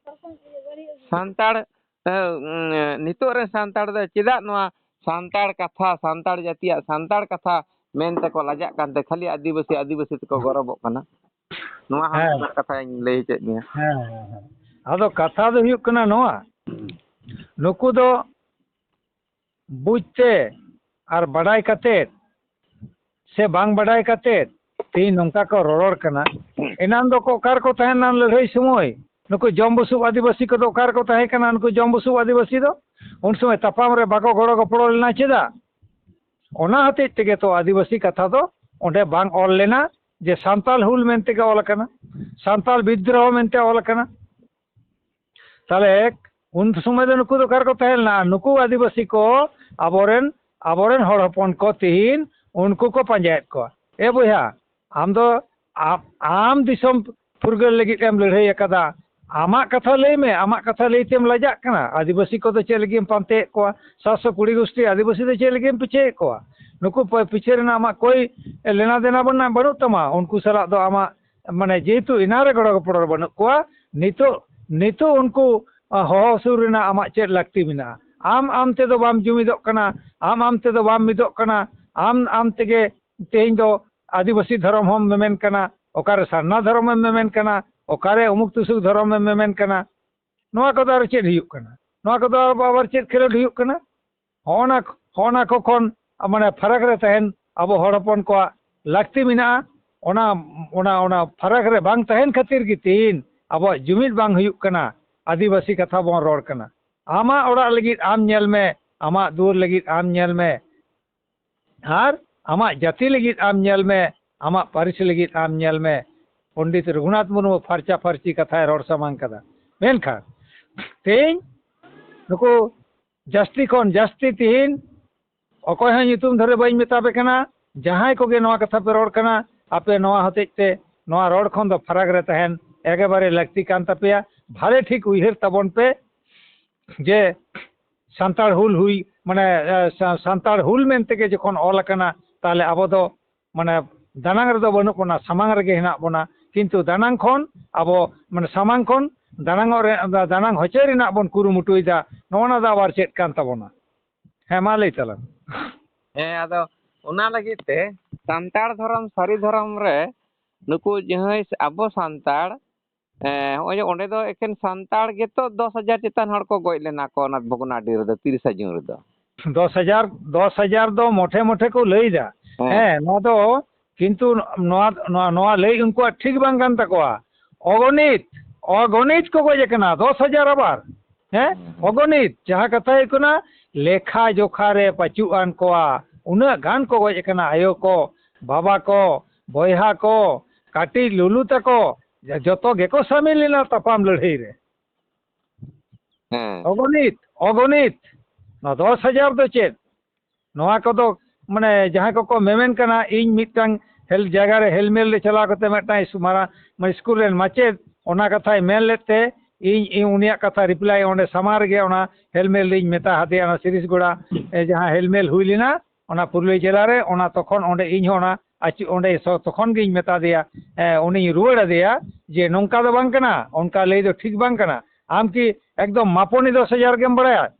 ᱥᱟᱱᱛᱟᱲ, ᱮ, ᱩᱸ, ᱱᱤᱛᱚᱜ ᱨᱮᱱ ᱥᱟᱱᱛᱟᱲ ᱫᱚ ᱪᱮᱫᱟᱜ ᱱᱚᱣᱟ ᱥᱟᱱᱛᱟᱲ ᱠᱟᱛᱷᱟ, ᱥᱟᱱᱛᱟᱲ ᱡᱟᱹᱛᱤᱭᱟᱜ ᱥᱟᱱᱛᱟᱲ ᱠᱟᱛᱷᱟ ᱢᱮᱱ ᱛᱮᱠᱚ ᱞᱟᱡᱟᱜ ᱠᱟᱱᱛᱮ ᱠᱷᱟᱹᱞᱤ ᱟᱹᱫᱤᱵᱟᱹᱥᱤ, ᱟᱹᱫᱤᱵᱟᱹᱥᱤ ᱛᱮᱠᱚ ᱜᱚᱨᱚᱵᱚᱜ ᱠᱟᱱᱟ? ᱱᱚᱣᱟ ᱦᱚᱸ ᱦᱮᱸ᱾ ᱢᱤᱫ ᱵᱟᱨ ᱠᱟᱛᱷᱟᱧ ᱞᱟᱹᱭ ᱦᱚᱪᱚᱭᱮᱫ ᱢᱮᱭᱟ᱾ ᱦᱮᱸ, ᱦᱮᱸ, ᱦᱮᱸ᱾ ᱟᱫᱚ ᱠᱟᱛᱷᱟ ᱫᱚ ᱦᱩᱭᱩᱜ ᱠᱟᱱᱟ ᱱᱚᱣᱟ, ᱱᱩᱠᱩ ᱫᱚ ᱵᱩᱡᱽ ᱛᱮ ᱟᱨ ᱵᱟᱰᱟᱭ ᱠᱟᱛᱮᱫ ᱥᱮ ᱵᱟᱝ ᱵᱟᱰᱟᱭ ᱠᱟᱛᱮᱫ ᱛᱮᱦᱮᱧ ᱱᱚᱝᱠᱟ ᱠᱚ ᱨᱚᱨᱚᱲ ᱠᱟᱱᱟ᱾ ᱮᱱᱟᱱ ᱫᱚᱠᱚ ᱚᱠᱟ ᱨᱮᱠᱚ ᱛᱟᱦᱮᱸ ᱞᱮᱱᱟ ᱞᱟᱹᱲᱦᱟᱹᱭ ᱥᱚᱢᱚᱭ? ᱱᱩᱠᱩ ᱡᱚᱢ ᱵᱩᱥᱩᱵ ᱟᱹᱫᱤᱵᱟᱹᱥᱤ ᱠᱚᱫᱚ ᱚᱠᱟ ᱨᱮᱠᱚ ᱛᱟᱦᱮᱸ ᱠᱟᱱᱟ? ᱱᱩᱠᱩ ᱡᱚᱢ ᱵᱩᱥᱩᱵ ᱟᱹᱫᱤᱵᱟᱹᱥᱤ ᱫᱚ ᱩᱱ ᱥᱚᱢᱚᱭ ᱛᱟᱯᱟᱢ ᱨᱮ ᱵᱟᱠᱚ ᱜᱚᱲᱚ ᱜᱚᱯᱚᱲᱚ ᱞᱮᱱᱟ᱾ ᱪᱮᱫᱟᱜ? ᱚᱱᱟ ᱦᱚᱛᱮᱡ ᱛᱮᱜᱮ ᱛᱚ ᱟᱹᱫᱤᱵᱟᱹᱥᱤ ᱠᱟᱛᱷᱟ ᱫᱚ ᱚᱸᱰᱮ ᱵᱟᱝ ᱚᱞ ᱞᱮᱱᱟ ᱡᱮ ᱥᱟᱱᱛᱟᱞ ᱦᱩᱞ ᱢᱮᱱᱛᱮ ᱜᱮ ᱚᱞ ᱟᱠᱟᱱᱟ, ᱥᱟᱱᱛᱟᱞ ᱵᱤᱫᱽᱫᱨᱳᱦᱚ ᱢᱮᱱᱛᱮ ᱚᱞ ᱟᱠᱟᱱᱟ᱾ ᱛᱟᱦᱞᱮ ᱩᱱ ᱥᱚᱢᱚᱭ ᱫᱚ ᱱᱩᱠᱩ ᱫᱚ ᱚᱠᱟ ᱨᱮᱠᱚ ᱛᱟᱦᱮᱸ ᱞᱮᱱᱟ? ᱱᱩᱠᱩ ᱟᱹᱫᱤᱵᱟᱹᱥᱤ ᱠᱚ, ᱟᱵᱚᱨᱮᱱ, ᱟᱵᱚᱨᱮᱱ ᱦᱚᱲ ᱦᱚᱯᱚᱱ ᱠᱚ ᱛᱤᱦᱤᱧ ᱩᱱᱠᱩ ᱠᱚ ᱯᱟᱸᱡᱟᱭᱮᱫ ᱠᱚᱣᱟ᱾ ᱮ ᱵᱚᱭᱦᱟ, ᱟᱢ ᱫᱚ ᱟ-, ᱟᱢ ᱫᱤᱥᱚᱢ ᱯᱷᱩᱨᱜᱟᱹᱞ ᱞᱟᱹᱜᱤᱫ ᱮᱢ ᱞᱟᱹᱲᱦᱟᱹᱭ ᱟᱠᱟᱫᱟ, ᱟᱢᱟᱜ ᱠᱟᱛᱷᱟ ᱞᱟᱹᱭ ᱢᱮ, ᱟᱢᱟᱜ ᱠᱟᱛᱷᱟ ᱞᱟᱹᱭ ᱛᱮᱢ ᱞᱟᱡᱟᱜ ᱠᱟᱱᱟ? ᱟᱹᱫᱤᱵᱟᱹᱥᱤ ᱠᱚᱫᱚ ᱪᱮᱫ ᱞᱟᱹᱜᱤᱫ ᱮᱢ ᱯᱟᱱᱛᱮᱭᱮᱫ ᱠᱚᱣᱟ? ᱥᱟᱛᱥᱚ ᱠᱩᱲᱤ ᱜᱩᱥᱴᱤ ᱟᱹᱫᱤᱵᱟᱹᱥᱤ ᱫᱚ ᱪᱮᱫ ᱞᱟᱹᱜᱤᱫ ᱮᱢ ᱯᱤᱪᱷᱟᱹᱭᱮᱫ ᱠᱚᱣᱟ? ᱱᱩᱠᱩ ᱯᱤᱪᱷᱟᱹ ᱨᱮᱱᱟᱜ ᱟᱢᱟᱜ ᱠᱚᱭ ᱞᱮᱱᱟ ᱫᱮᱱᱟ ᱵᱟᱹᱱᱩᱜ ᱛᱟᱢᱟ ᱩᱱᱠᱩ ᱥᱟᱞᱟᱜ ᱫᱚ᱾ ᱟᱢᱟᱜ ᱢᱟᱱᱮ ᱡᱮᱦᱮᱛᱩ ᱮᱱᱟᱝ ᱨᱮ ᱜᱚᱲᱚ ᱜᱚᱯᱚᱲᱚ ᱨᱮ ᱵᱟᱹᱱᱩᱜ ᱠᱚᱣᱟ, ᱱᱤᱛᱚᱜ ᱱᱤᱛᱚᱜ ᱩᱱᱠᱩ ᱦᱚᱦᱚ ᱥᱩᱨ ᱨᱮᱱᱟᱜ ᱟᱢᱟᱜ ᱪᱮᱫ ᱞᱟᱹᱠᱛᱤ ᱢᱮᱱᱟᱜᱼᱟ? ᱟᱢ ᱟᱢ ᱛᱮᱫᱚ ᱵᱟᱢ ᱡᱩᱢᱤᱫᱚᱜ ᱠᱟᱱᱟ, ᱟᱢ ᱟᱢ ᱛᱮᱫᱚ ᱵᱟᱢ ᱢᱤᱫᱚᱜ ᱠᱟᱱᱟ, ᱟᱢ ᱟᱢ ᱛᱮᱜᱮ ᱛᱮᱦᱮᱧ ᱫᱚ ᱟᱹᱫᱤᱵᱟᱹᱥᱤ ᱫᱷᱚᱨᱚᱢ ᱦᱚᱸᱢ ᱢᱮᱢᱮᱱ ᱠᱟᱱᱟ, ᱚᱠᱟᱨᱮ ᱥᱟᱨᱱᱟ ᱫᱷᱚᱨᱚᱢᱮᱢ ᱢᱮᱢᱮᱱ ᱠᱟᱱᱟ, ᱚᱠᱟᱨᱮ ᱩᱢᱩᱠ ᱛᱩᱥᱩᱠ ᱫᱷᱚᱨᱚᱢᱮᱢ ᱢᱮᱢᱮᱱ ᱠᱟᱱᱟ᱾ ᱱᱚᱣᱟ ᱠᱚᱫᱚ ᱟᱨ ᱪᱮᱫ ᱦᱩᱭᱩᱜ ᱠᱟᱱᱟ? ᱱᱚᱣᱟ ᱠᱚᱫᱚ ᱟᱵᱟᱨ ᱪᱮᱫ ᱠᱷᱮᱞᱳᱰ ᱦᱩᱭᱩᱜ ᱠᱟᱱᱟ? ᱦᱚᱸᱜᱼᱚ ᱱᱟ ᱦᱚᱸᱜᱼᱚ ᱱᱟ ᱠᱚ ᱠᱷᱚᱱ ᱢᱟᱱᱮ ᱯᱷᱟᱨᱟᱠ ᱨᱮ ᱛᱟᱦᱮᱱ ᱟᱵᱚ ᱦᱚᱲ ᱦᱚᱯᱚᱱ ᱠᱚᱣᱟᱜ ᱞᱟᱹᱠᱛᱤ ᱢᱮᱱᱟᱜᱼᱟ᱾ ᱚᱱᱟ ᱚᱱᱟ ᱚᱱᱟ ᱯᱷᱟᱨᱟᱠ ᱨᱮ ᱵᱟᱝ ᱛᱟᱦᱮᱱ ᱠᱷᱟᱹᱛᱤᱨ ᱜᱮ ᱛᱤᱦᱤᱧ ᱟᱵᱚᱣᱟᱜ ᱡᱩᱢᱤᱫ ᱵᱟᱝ ᱦᱩᱭᱩᱜ ᱠᱟᱱᱟ᱾ ᱟᱹᱫᱤᱵᱟᱹᱥᱤ ᱠᱟᱛᱷᱟ ᱵᱚᱱ ᱨᱚᱲ ᱠᱟᱱᱟ᱾ ᱟᱢᱟᱜ ᱚᱲᱟᱜ ᱞᱟᱹᱜᱤᱫ ᱟᱢ ᱧᱮᱞ ᱢᱮ, ᱟᱢᱟᱜ ᱫᱩᱣᱟᱹᱨ ᱞᱟᱹᱜᱤᱫ ᱟᱢ ᱧᱮᱞ ᱢᱮ, ᱟᱨ ᱟᱢᱟᱜ ᱡᱟᱹᱛᱤ ᱞᱟᱹᱜᱤᱫ ᱟᱢ ᱧᱮᱞ ᱢᱮ, ᱟᱢᱟᱜ ᱯᱟᱹᱨᱤᱥ ᱞᱟᱹᱜᱤᱫ ᱟᱢ ᱧᱮᱞ ᱢᱮ᱾ ᱯᱚᱱᱰᱤᱛ ᱨᱚᱜᱷᱩᱱᱟᱛᱷ ᱢᱩᱨᱢᱩ ᱯᱷᱟᱨᱪᱟ ᱯᱷᱟᱨᱪᱤ ᱠᱟᱛᱷᱟᱭ ᱨᱚᱲ ᱥᱟᱢᱟᱝ ᱠᱟᱫᱟ᱾ ᱢᱮᱱᱠᱷᱟᱱ ᱛᱮᱦᱮᱧ ᱱᱩᱠᱩ ᱡᱟᱹᱥᱛᱤ ᱠᱷᱚᱱ ᱡᱟᱹᱥᱛᱤ ᱛᱮᱦᱮᱧ ᱚᱠᱚᱭ ᱦᱚᱸ ᱧᱩᱛᱩᱢ ᱫᱷᱚᱨᱮ ᱵᱟᱹᱧ ᱢᱮᱛᱟ ᱯᱮ ᱠᱟᱱᱟ, ᱡᱟᱦᱟᱸᱭ ᱠᱚᱜᱮ ᱱᱚᱣᱟ ᱠᱟᱛᱷᱟ ᱯᱮ ᱨᱚᱲ ᱠᱟᱱᱟ, ᱟᱯᱮ ᱱᱚᱣᱟ ᱦᱚᱛᱮᱡ ᱛᱮ ᱱᱚᱣᱟ ᱨᱚᱲ ᱠᱷᱚᱱ ᱫᱚ ᱯᱷᱟᱨᱟᱠ ᱨᱮ ᱛᱟᱦᱮᱱ ᱮᱠᱮᱵᱟᱨᱮ ᱞᱟᱹᱠᱛᱤ ᱠᱟᱱ ᱛᱟᱯᱮᱭᱟ᱾ ᱵᱷᱟᱞᱮ ᱴᱷᱤᱠ ᱩᱭᱦᱟᱹᱨ ᱛᱟᱵᱚᱱ ᱯᱮ ᱡᱮ ᱥᱟᱱᱛᱟᱲ ᱦᱩᱞ ᱦᱩᱭ ᱢᱟᱱᱮ ᱮ, ᱥᱟ- ᱥᱟᱱᱛᱟᱲ ᱦᱩᱞ ᱢᱮᱱᱛᱮ ᱜᱮ ᱡᱚᱠᱷᱚᱱ ᱚᱞ ᱟᱠᱟᱱᱟ, ᱛᱟᱦᱚᱞᱮ ᱟᱵᱚ ᱫᱚ ᱢᱟᱱᱮ ᱫᱟᱱᱟᱝ ᱨᱮᱫᱚ ᱵᱟᱹᱱᱩᱜ ᱵᱚᱱᱟ, ᱥᱟᱢᱟᱝ ᱨᱮᱜᱮ ᱦᱮᱱᱟᱜ ᱵᱚᱱᱟ᱾ ᱠᱤᱱᱛᱩ ᱫᱟᱱᱟᱝ ᱠᱷᱚᱱ ᱟᱵᱚ ᱢᱟᱱᱮ ᱥᱟᱢᱟᱝ ᱠᱷᱚᱱ ᱫᱟᱱᱟᱝᱚᱜ ᱨᱮ ᱫᱟᱱᱟᱝ ᱦᱚᱪᱚᱭ ᱨᱮᱱᱟᱜ ᱵᱚᱱ ᱠᱩᱨᱩᱢᱩᱴᱩᱭᱮᱫᱟ᱾ ᱱᱚᱜᱼᱚ ᱱᱟ ᱫᱚ ᱟᱵᱟᱨ ᱪᱮᱫ ᱠᱟᱱ ᱛᱟᱵᱚᱱᱟ? ᱦᱮᱸ, ᱢᱟ ᱞᱟᱹᱭ ᱛᱟᱞᱟᱝ᱾ ᱦᱮᱸ, ᱟᱫᱚ ᱚᱱᱟ ᱞᱟᱹᱜᱤᱫ ᱛᱮ ᱥᱟᱱᱛᱟᱲ ᱫᱷᱚᱨᱚᱢ ᱥᱟᱹᱨᱤ ᱫᱷᱚᱨᱚᱢ ᱨᱮ ᱱᱩᱠᱩ ᱡᱟᱦᱟᱸᱭ ᱟᱵᱚ ᱥᱟᱱᱛᱟᱲ, ᱦᱮᱸ, ᱱᱚᱜᱼᱚᱭ ᱡᱮ ᱚᱸᱰᱮ ᱫᱚ ᱮᱠᱮᱱ ᱥᱟᱱᱛᱟᱲ ᱜᱮᱛᱚ ᱫᱚᱥ ᱦᱟᱡᱟᱨ ᱪᱮᱛᱟᱱ ᱦᱚᱲ ᱠᱚ ᱜᱚᱡ ᱞᱮᱱᱟ ᱠᱚ ᱚᱱᱟ ᱵᱷᱚᱜᱽᱱᱟᱰᱤ ᱨᱮᱫᱚ ᱛᱤᱨᱤᱥᱟ ᱡᱩᱱ ᱨᱮᱫᱚ᱾ ᱫᱚᱥ ᱦᱟᱡᱟᱨ, ᱫᱚᱥ ᱦᱟᱡᱟᱨ ᱫᱚ ᱢᱚᱴᱷᱮ ᱢᱚᱴᱷᱮ ᱠᱚ ᱞᱟᱹᱭ ᱮᱫᱟ᱾ ᱦᱮᱸ᱾ ᱦᱮᱸ, ᱱᱚᱣᱟ ᱫᱚ ᱠᱤᱱᱛᱩ ᱱᱚᱣᱟ, ᱱᱚᱣᱟ, ᱱᱚᱣᱟ ᱞᱟᱹᱭ ᱩᱱᱠᱩᱣᱟᱜ ᱴᱷᱤᱠ ᱵᱟᱝ ᱠᱟᱱ ᱛᱟᱠᱚᱣᱟ᱾ ᱚᱜᱚᱱᱤᱛ, ᱚᱜᱚᱱᱤᱛ ᱠᱚ ᱜᱚᱡ ᱟᱠᱟᱱᱟ, ᱫᱚᱥ ᱦᱟᱡᱟᱨ ᱟᱵᱟᱨ᱾ ᱦᱮᱸ, ᱦᱮᱸ, ᱦᱮᱸ᱾ ᱚᱜᱚᱱᱤᱛ, ᱡᱟᱦᱟᱸ ᱠᱟᱛᱷᱟ ᱦᱩᱭᱩᱜ ᱠᱟᱱᱟ, ᱞᱮᱠᱷᱟ ᱡᱚᱠᱷᱟ ᱨᱮ ᱯᱟᱹᱪᱩᱜ ᱟᱱ ᱠᱚᱣᱟ, ᱩᱱᱟᱹᱜ ᱜᱟᱱ ᱠᱚ ᱜᱚᱡ ᱟᱠᱟᱱᱟ, ᱟᱭᱳ ᱠᱚ, ᱵᱟᱵᱟ ᱠᱚ, ᱵᱚᱭᱦᱟ ᱠᱚ, ᱠᱟᱹᱴᱤᱡ ᱞᱩᱞᱩ ᱛᱟᱠᱚ, ᱡᱚᱛᱚ ᱜᱮᱠᱚ ᱥᱟᱹᱢᱤᱞ ᱞᱮᱱᱟ ᱛᱟᱯᱟᱢ ᱞᱟᱹᱲᱦᱟᱹᱭ ᱨᱮ᱾ ᱦᱮᱸ᱾ ᱚᱜᱚᱱᱤᱛ, ᱚᱜᱚᱱᱤᱛ᱾ ᱱᱚᱣᱟ ᱫᱚᱥ ᱦᱟᱡᱟᱨ ᱫᱚ ᱪᱮᱫ? ᱱᱚᱣᱟ ᱠᱚᱫᱚ ᱢᱟᱱᱮ ᱡᱟᱦᱟᱸᱭ ᱠᱚᱠᱚ ᱢᱮᱢᱮᱱ ᱠᱟᱱᱟ, ᱤᱧ ᱢᱤᱫᱴᱟᱝ ᱦᱮᱞ-, ᱡᱟᱭᱜᱟ ᱨᱮ ᱦᱮᱞᱢᱮᱞ ᱨᱮ ᱪᱟᱞᱟᱣ ᱠᱟᱛᱮ ᱢᱤᱫᱴᱟᱝ ᱤᱥ-, ᱢᱟᱨᱟᱝ, ᱢᱟᱱᱮ ᱥᱠᱩᱞ ᱨᱮᱱ ᱢᱟᱪᱮᱫ ᱚᱱᱟ ᱠᱟᱛᱷᱟᱭ ᱢᱮᱱ ᱞᱮᱫ ᱛᱮ ᱤᱧ, ᱤᱧ ᱩᱱᱤᱭᱟᱜ ᱠᱟᱛᱷᱟ reply ᱚᱸᱰᱮ ᱥᱟᱢᱟᱝ ᱨᱮᱜᱮ ᱚᱱᱟ ᱦᱮᱞᱢᱮᱞ ᱞᱤᱧ ᱢᱮᱛᱟ ᱦᱟᱫᱮᱭᱟ, ᱚᱱᱟ ᱥᱤᱨᱤᱥ ᱜᱚᱲᱟ, ᱮ, ᱡᱟᱦᱟᱸ ᱦᱮᱞᱢᱮᱞ ᱦᱩᱭ ᱞᱮᱱᱟ ᱚᱱᱟ ᱯᱩᱨᱩᱞᱤᱭᱟᱹ ᱡᱮᱞᱟ ᱨᱮ, ᱚᱱᱟ ᱛᱚᱠᱷᱚᱱ ᱚᱸᱰᱮ ᱤᱧ ᱦᱚᱸ ᱚᱱᱟ ᱟᱹᱪᱩ-, ᱚᱸᱰᱮ ᱥᱚ-, ᱛᱚᱠᱷᱚᱱ ᱜᱤᱧ ᱢᱮᱛᱟ ᱫᱮᱭᱟ, ᱮ, ᱩᱱᱤᱧ ᱨᱩᱣᱟᱹᱲ ᱟᱫᱮᱭᱟ ᱡᱮ ᱱᱚᱝᱠᱟ ᱫᱚ ᱵᱟᱝ ᱠᱟᱱᱟ, ᱚᱱᱠᱟ ᱞᱟᱹᱭ ᱫᱚ ᱴᱷᱤᱠ ᱵᱟᱝ ᱠᱟᱱᱟ᱾ ᱟᱢ ᱠᱤ ᱮᱠᱫᱚᱢ ᱢᱟᱯᱚᱱᱤ ᱫᱚᱥ ᱦᱟᱡᱟᱨ ᱜᱮᱢ ᱵᱟᱲᱟᱭᱟ?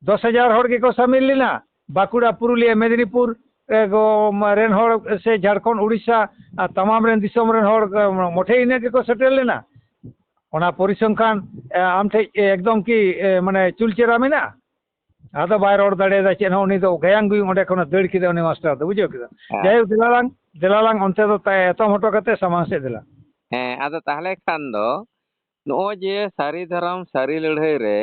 ᱫᱚᱥ ᱦᱟᱡᱟᱨ ᱦᱚᱲ ᱜᱮᱠᱚ ᱥᱟᱢᱤᱞ ᱞᱮᱱᱟ᱾ ᱵᱟᱸᱠᱩᱲᱟ, ᱯᱩᱨᱩᱞᱤᱭᱟᱹ, ᱢᱮᱫᱤᱱᱤᱯᱩᱨ, ᱮ, ᱜᱚ-, ᱢᱟ-, ᱨᱮᱱ ᱦᱚᱲ ᱥᱮ ᱡᱷᱟᱲᱠᱷᱚᱸᱰ, ᱩᱲᱤᱥᱥᱟ, ᱟᱨ ᱛᱟᱢᱟᱢ ᱨᱮᱱ ᱫᱤᱥᱚᱢ ᱨᱮᱱ ᱦᱚᱲ, ᱮ, ᱢᱚᱴᱷᱮ ᱤᱱᱟᱹᱜ ᱜᱮᱠᱚ ᱥᱮᱴᱮᱨ ᱞᱮᱱᱟ᱾ ᱚᱱᱟ ᱯᱚᱨᱤᱥᱚᱝᱠᱷᱟᱱ, ᱮ, ᱟᱢ ᱴᱷᱮᱡ, ᱮ, ᱮᱠᱫᱚᱢ ᱠᱤ, ᱮ, ᱢᱟᱱᱮ ᱪᱩᱞᱪᱮᱨᱟ ᱢᱮᱱᱟᱜᱼᱟ? ᱟᱫᱚ ᱵᱟᱭ ᱨᱚᱲ ᱫᱟᱲᱮᱭᱟᱫᱟ ᱪᱮᱫ ᱦᱚᱸ, ᱩᱱᱤ ᱫᱚ ᱜᱟᱭᱟᱝ ᱜᱩᱭᱩᱝ ᱚᱸᱰᱮ ᱠᱷᱚᱱᱮ ᱫᱟᱹᱲ ᱠᱮᱫᱟ ᱩᱱᱤ ᱢᱟᱥᱴᱟᱨ ᱫᱚ, ᱵᱩᱡᱷᱟᱹᱣ ᱠᱮᱫᱟ? ᱦᱮᱸ᱾ ᱡᱟᱭᱦᱳᱠ, ᱫᱮᱞᱟ ᱞᱟᱝ, ᱫᱮᱞᱟ ᱞᱟᱝ ᱚᱱᱛᱮ ᱫᱚ ᱛᱟᱭ ᱮᱛᱚᱢ ᱦᱚᱴᱚ ᱠᱟᱛᱮ ᱥᱟᱢᱟᱝ ᱥᱮᱫ ᱫᱮᱞᱟ᱾ ᱦᱮᱸ, ᱟᱫᱚ ᱛᱟᱦᱞᱮ ᱠᱷᱟᱱ ᱫᱚ ᱱᱚᱜᱼᱚᱭ ᱡᱮ ᱥᱟᱹᱨᱤ ᱫᱷᱚᱨᱚᱢ ᱥᱟᱹᱨᱤ ᱞᱟᱹᱲᱦᱟᱹᱭ ᱨᱮ,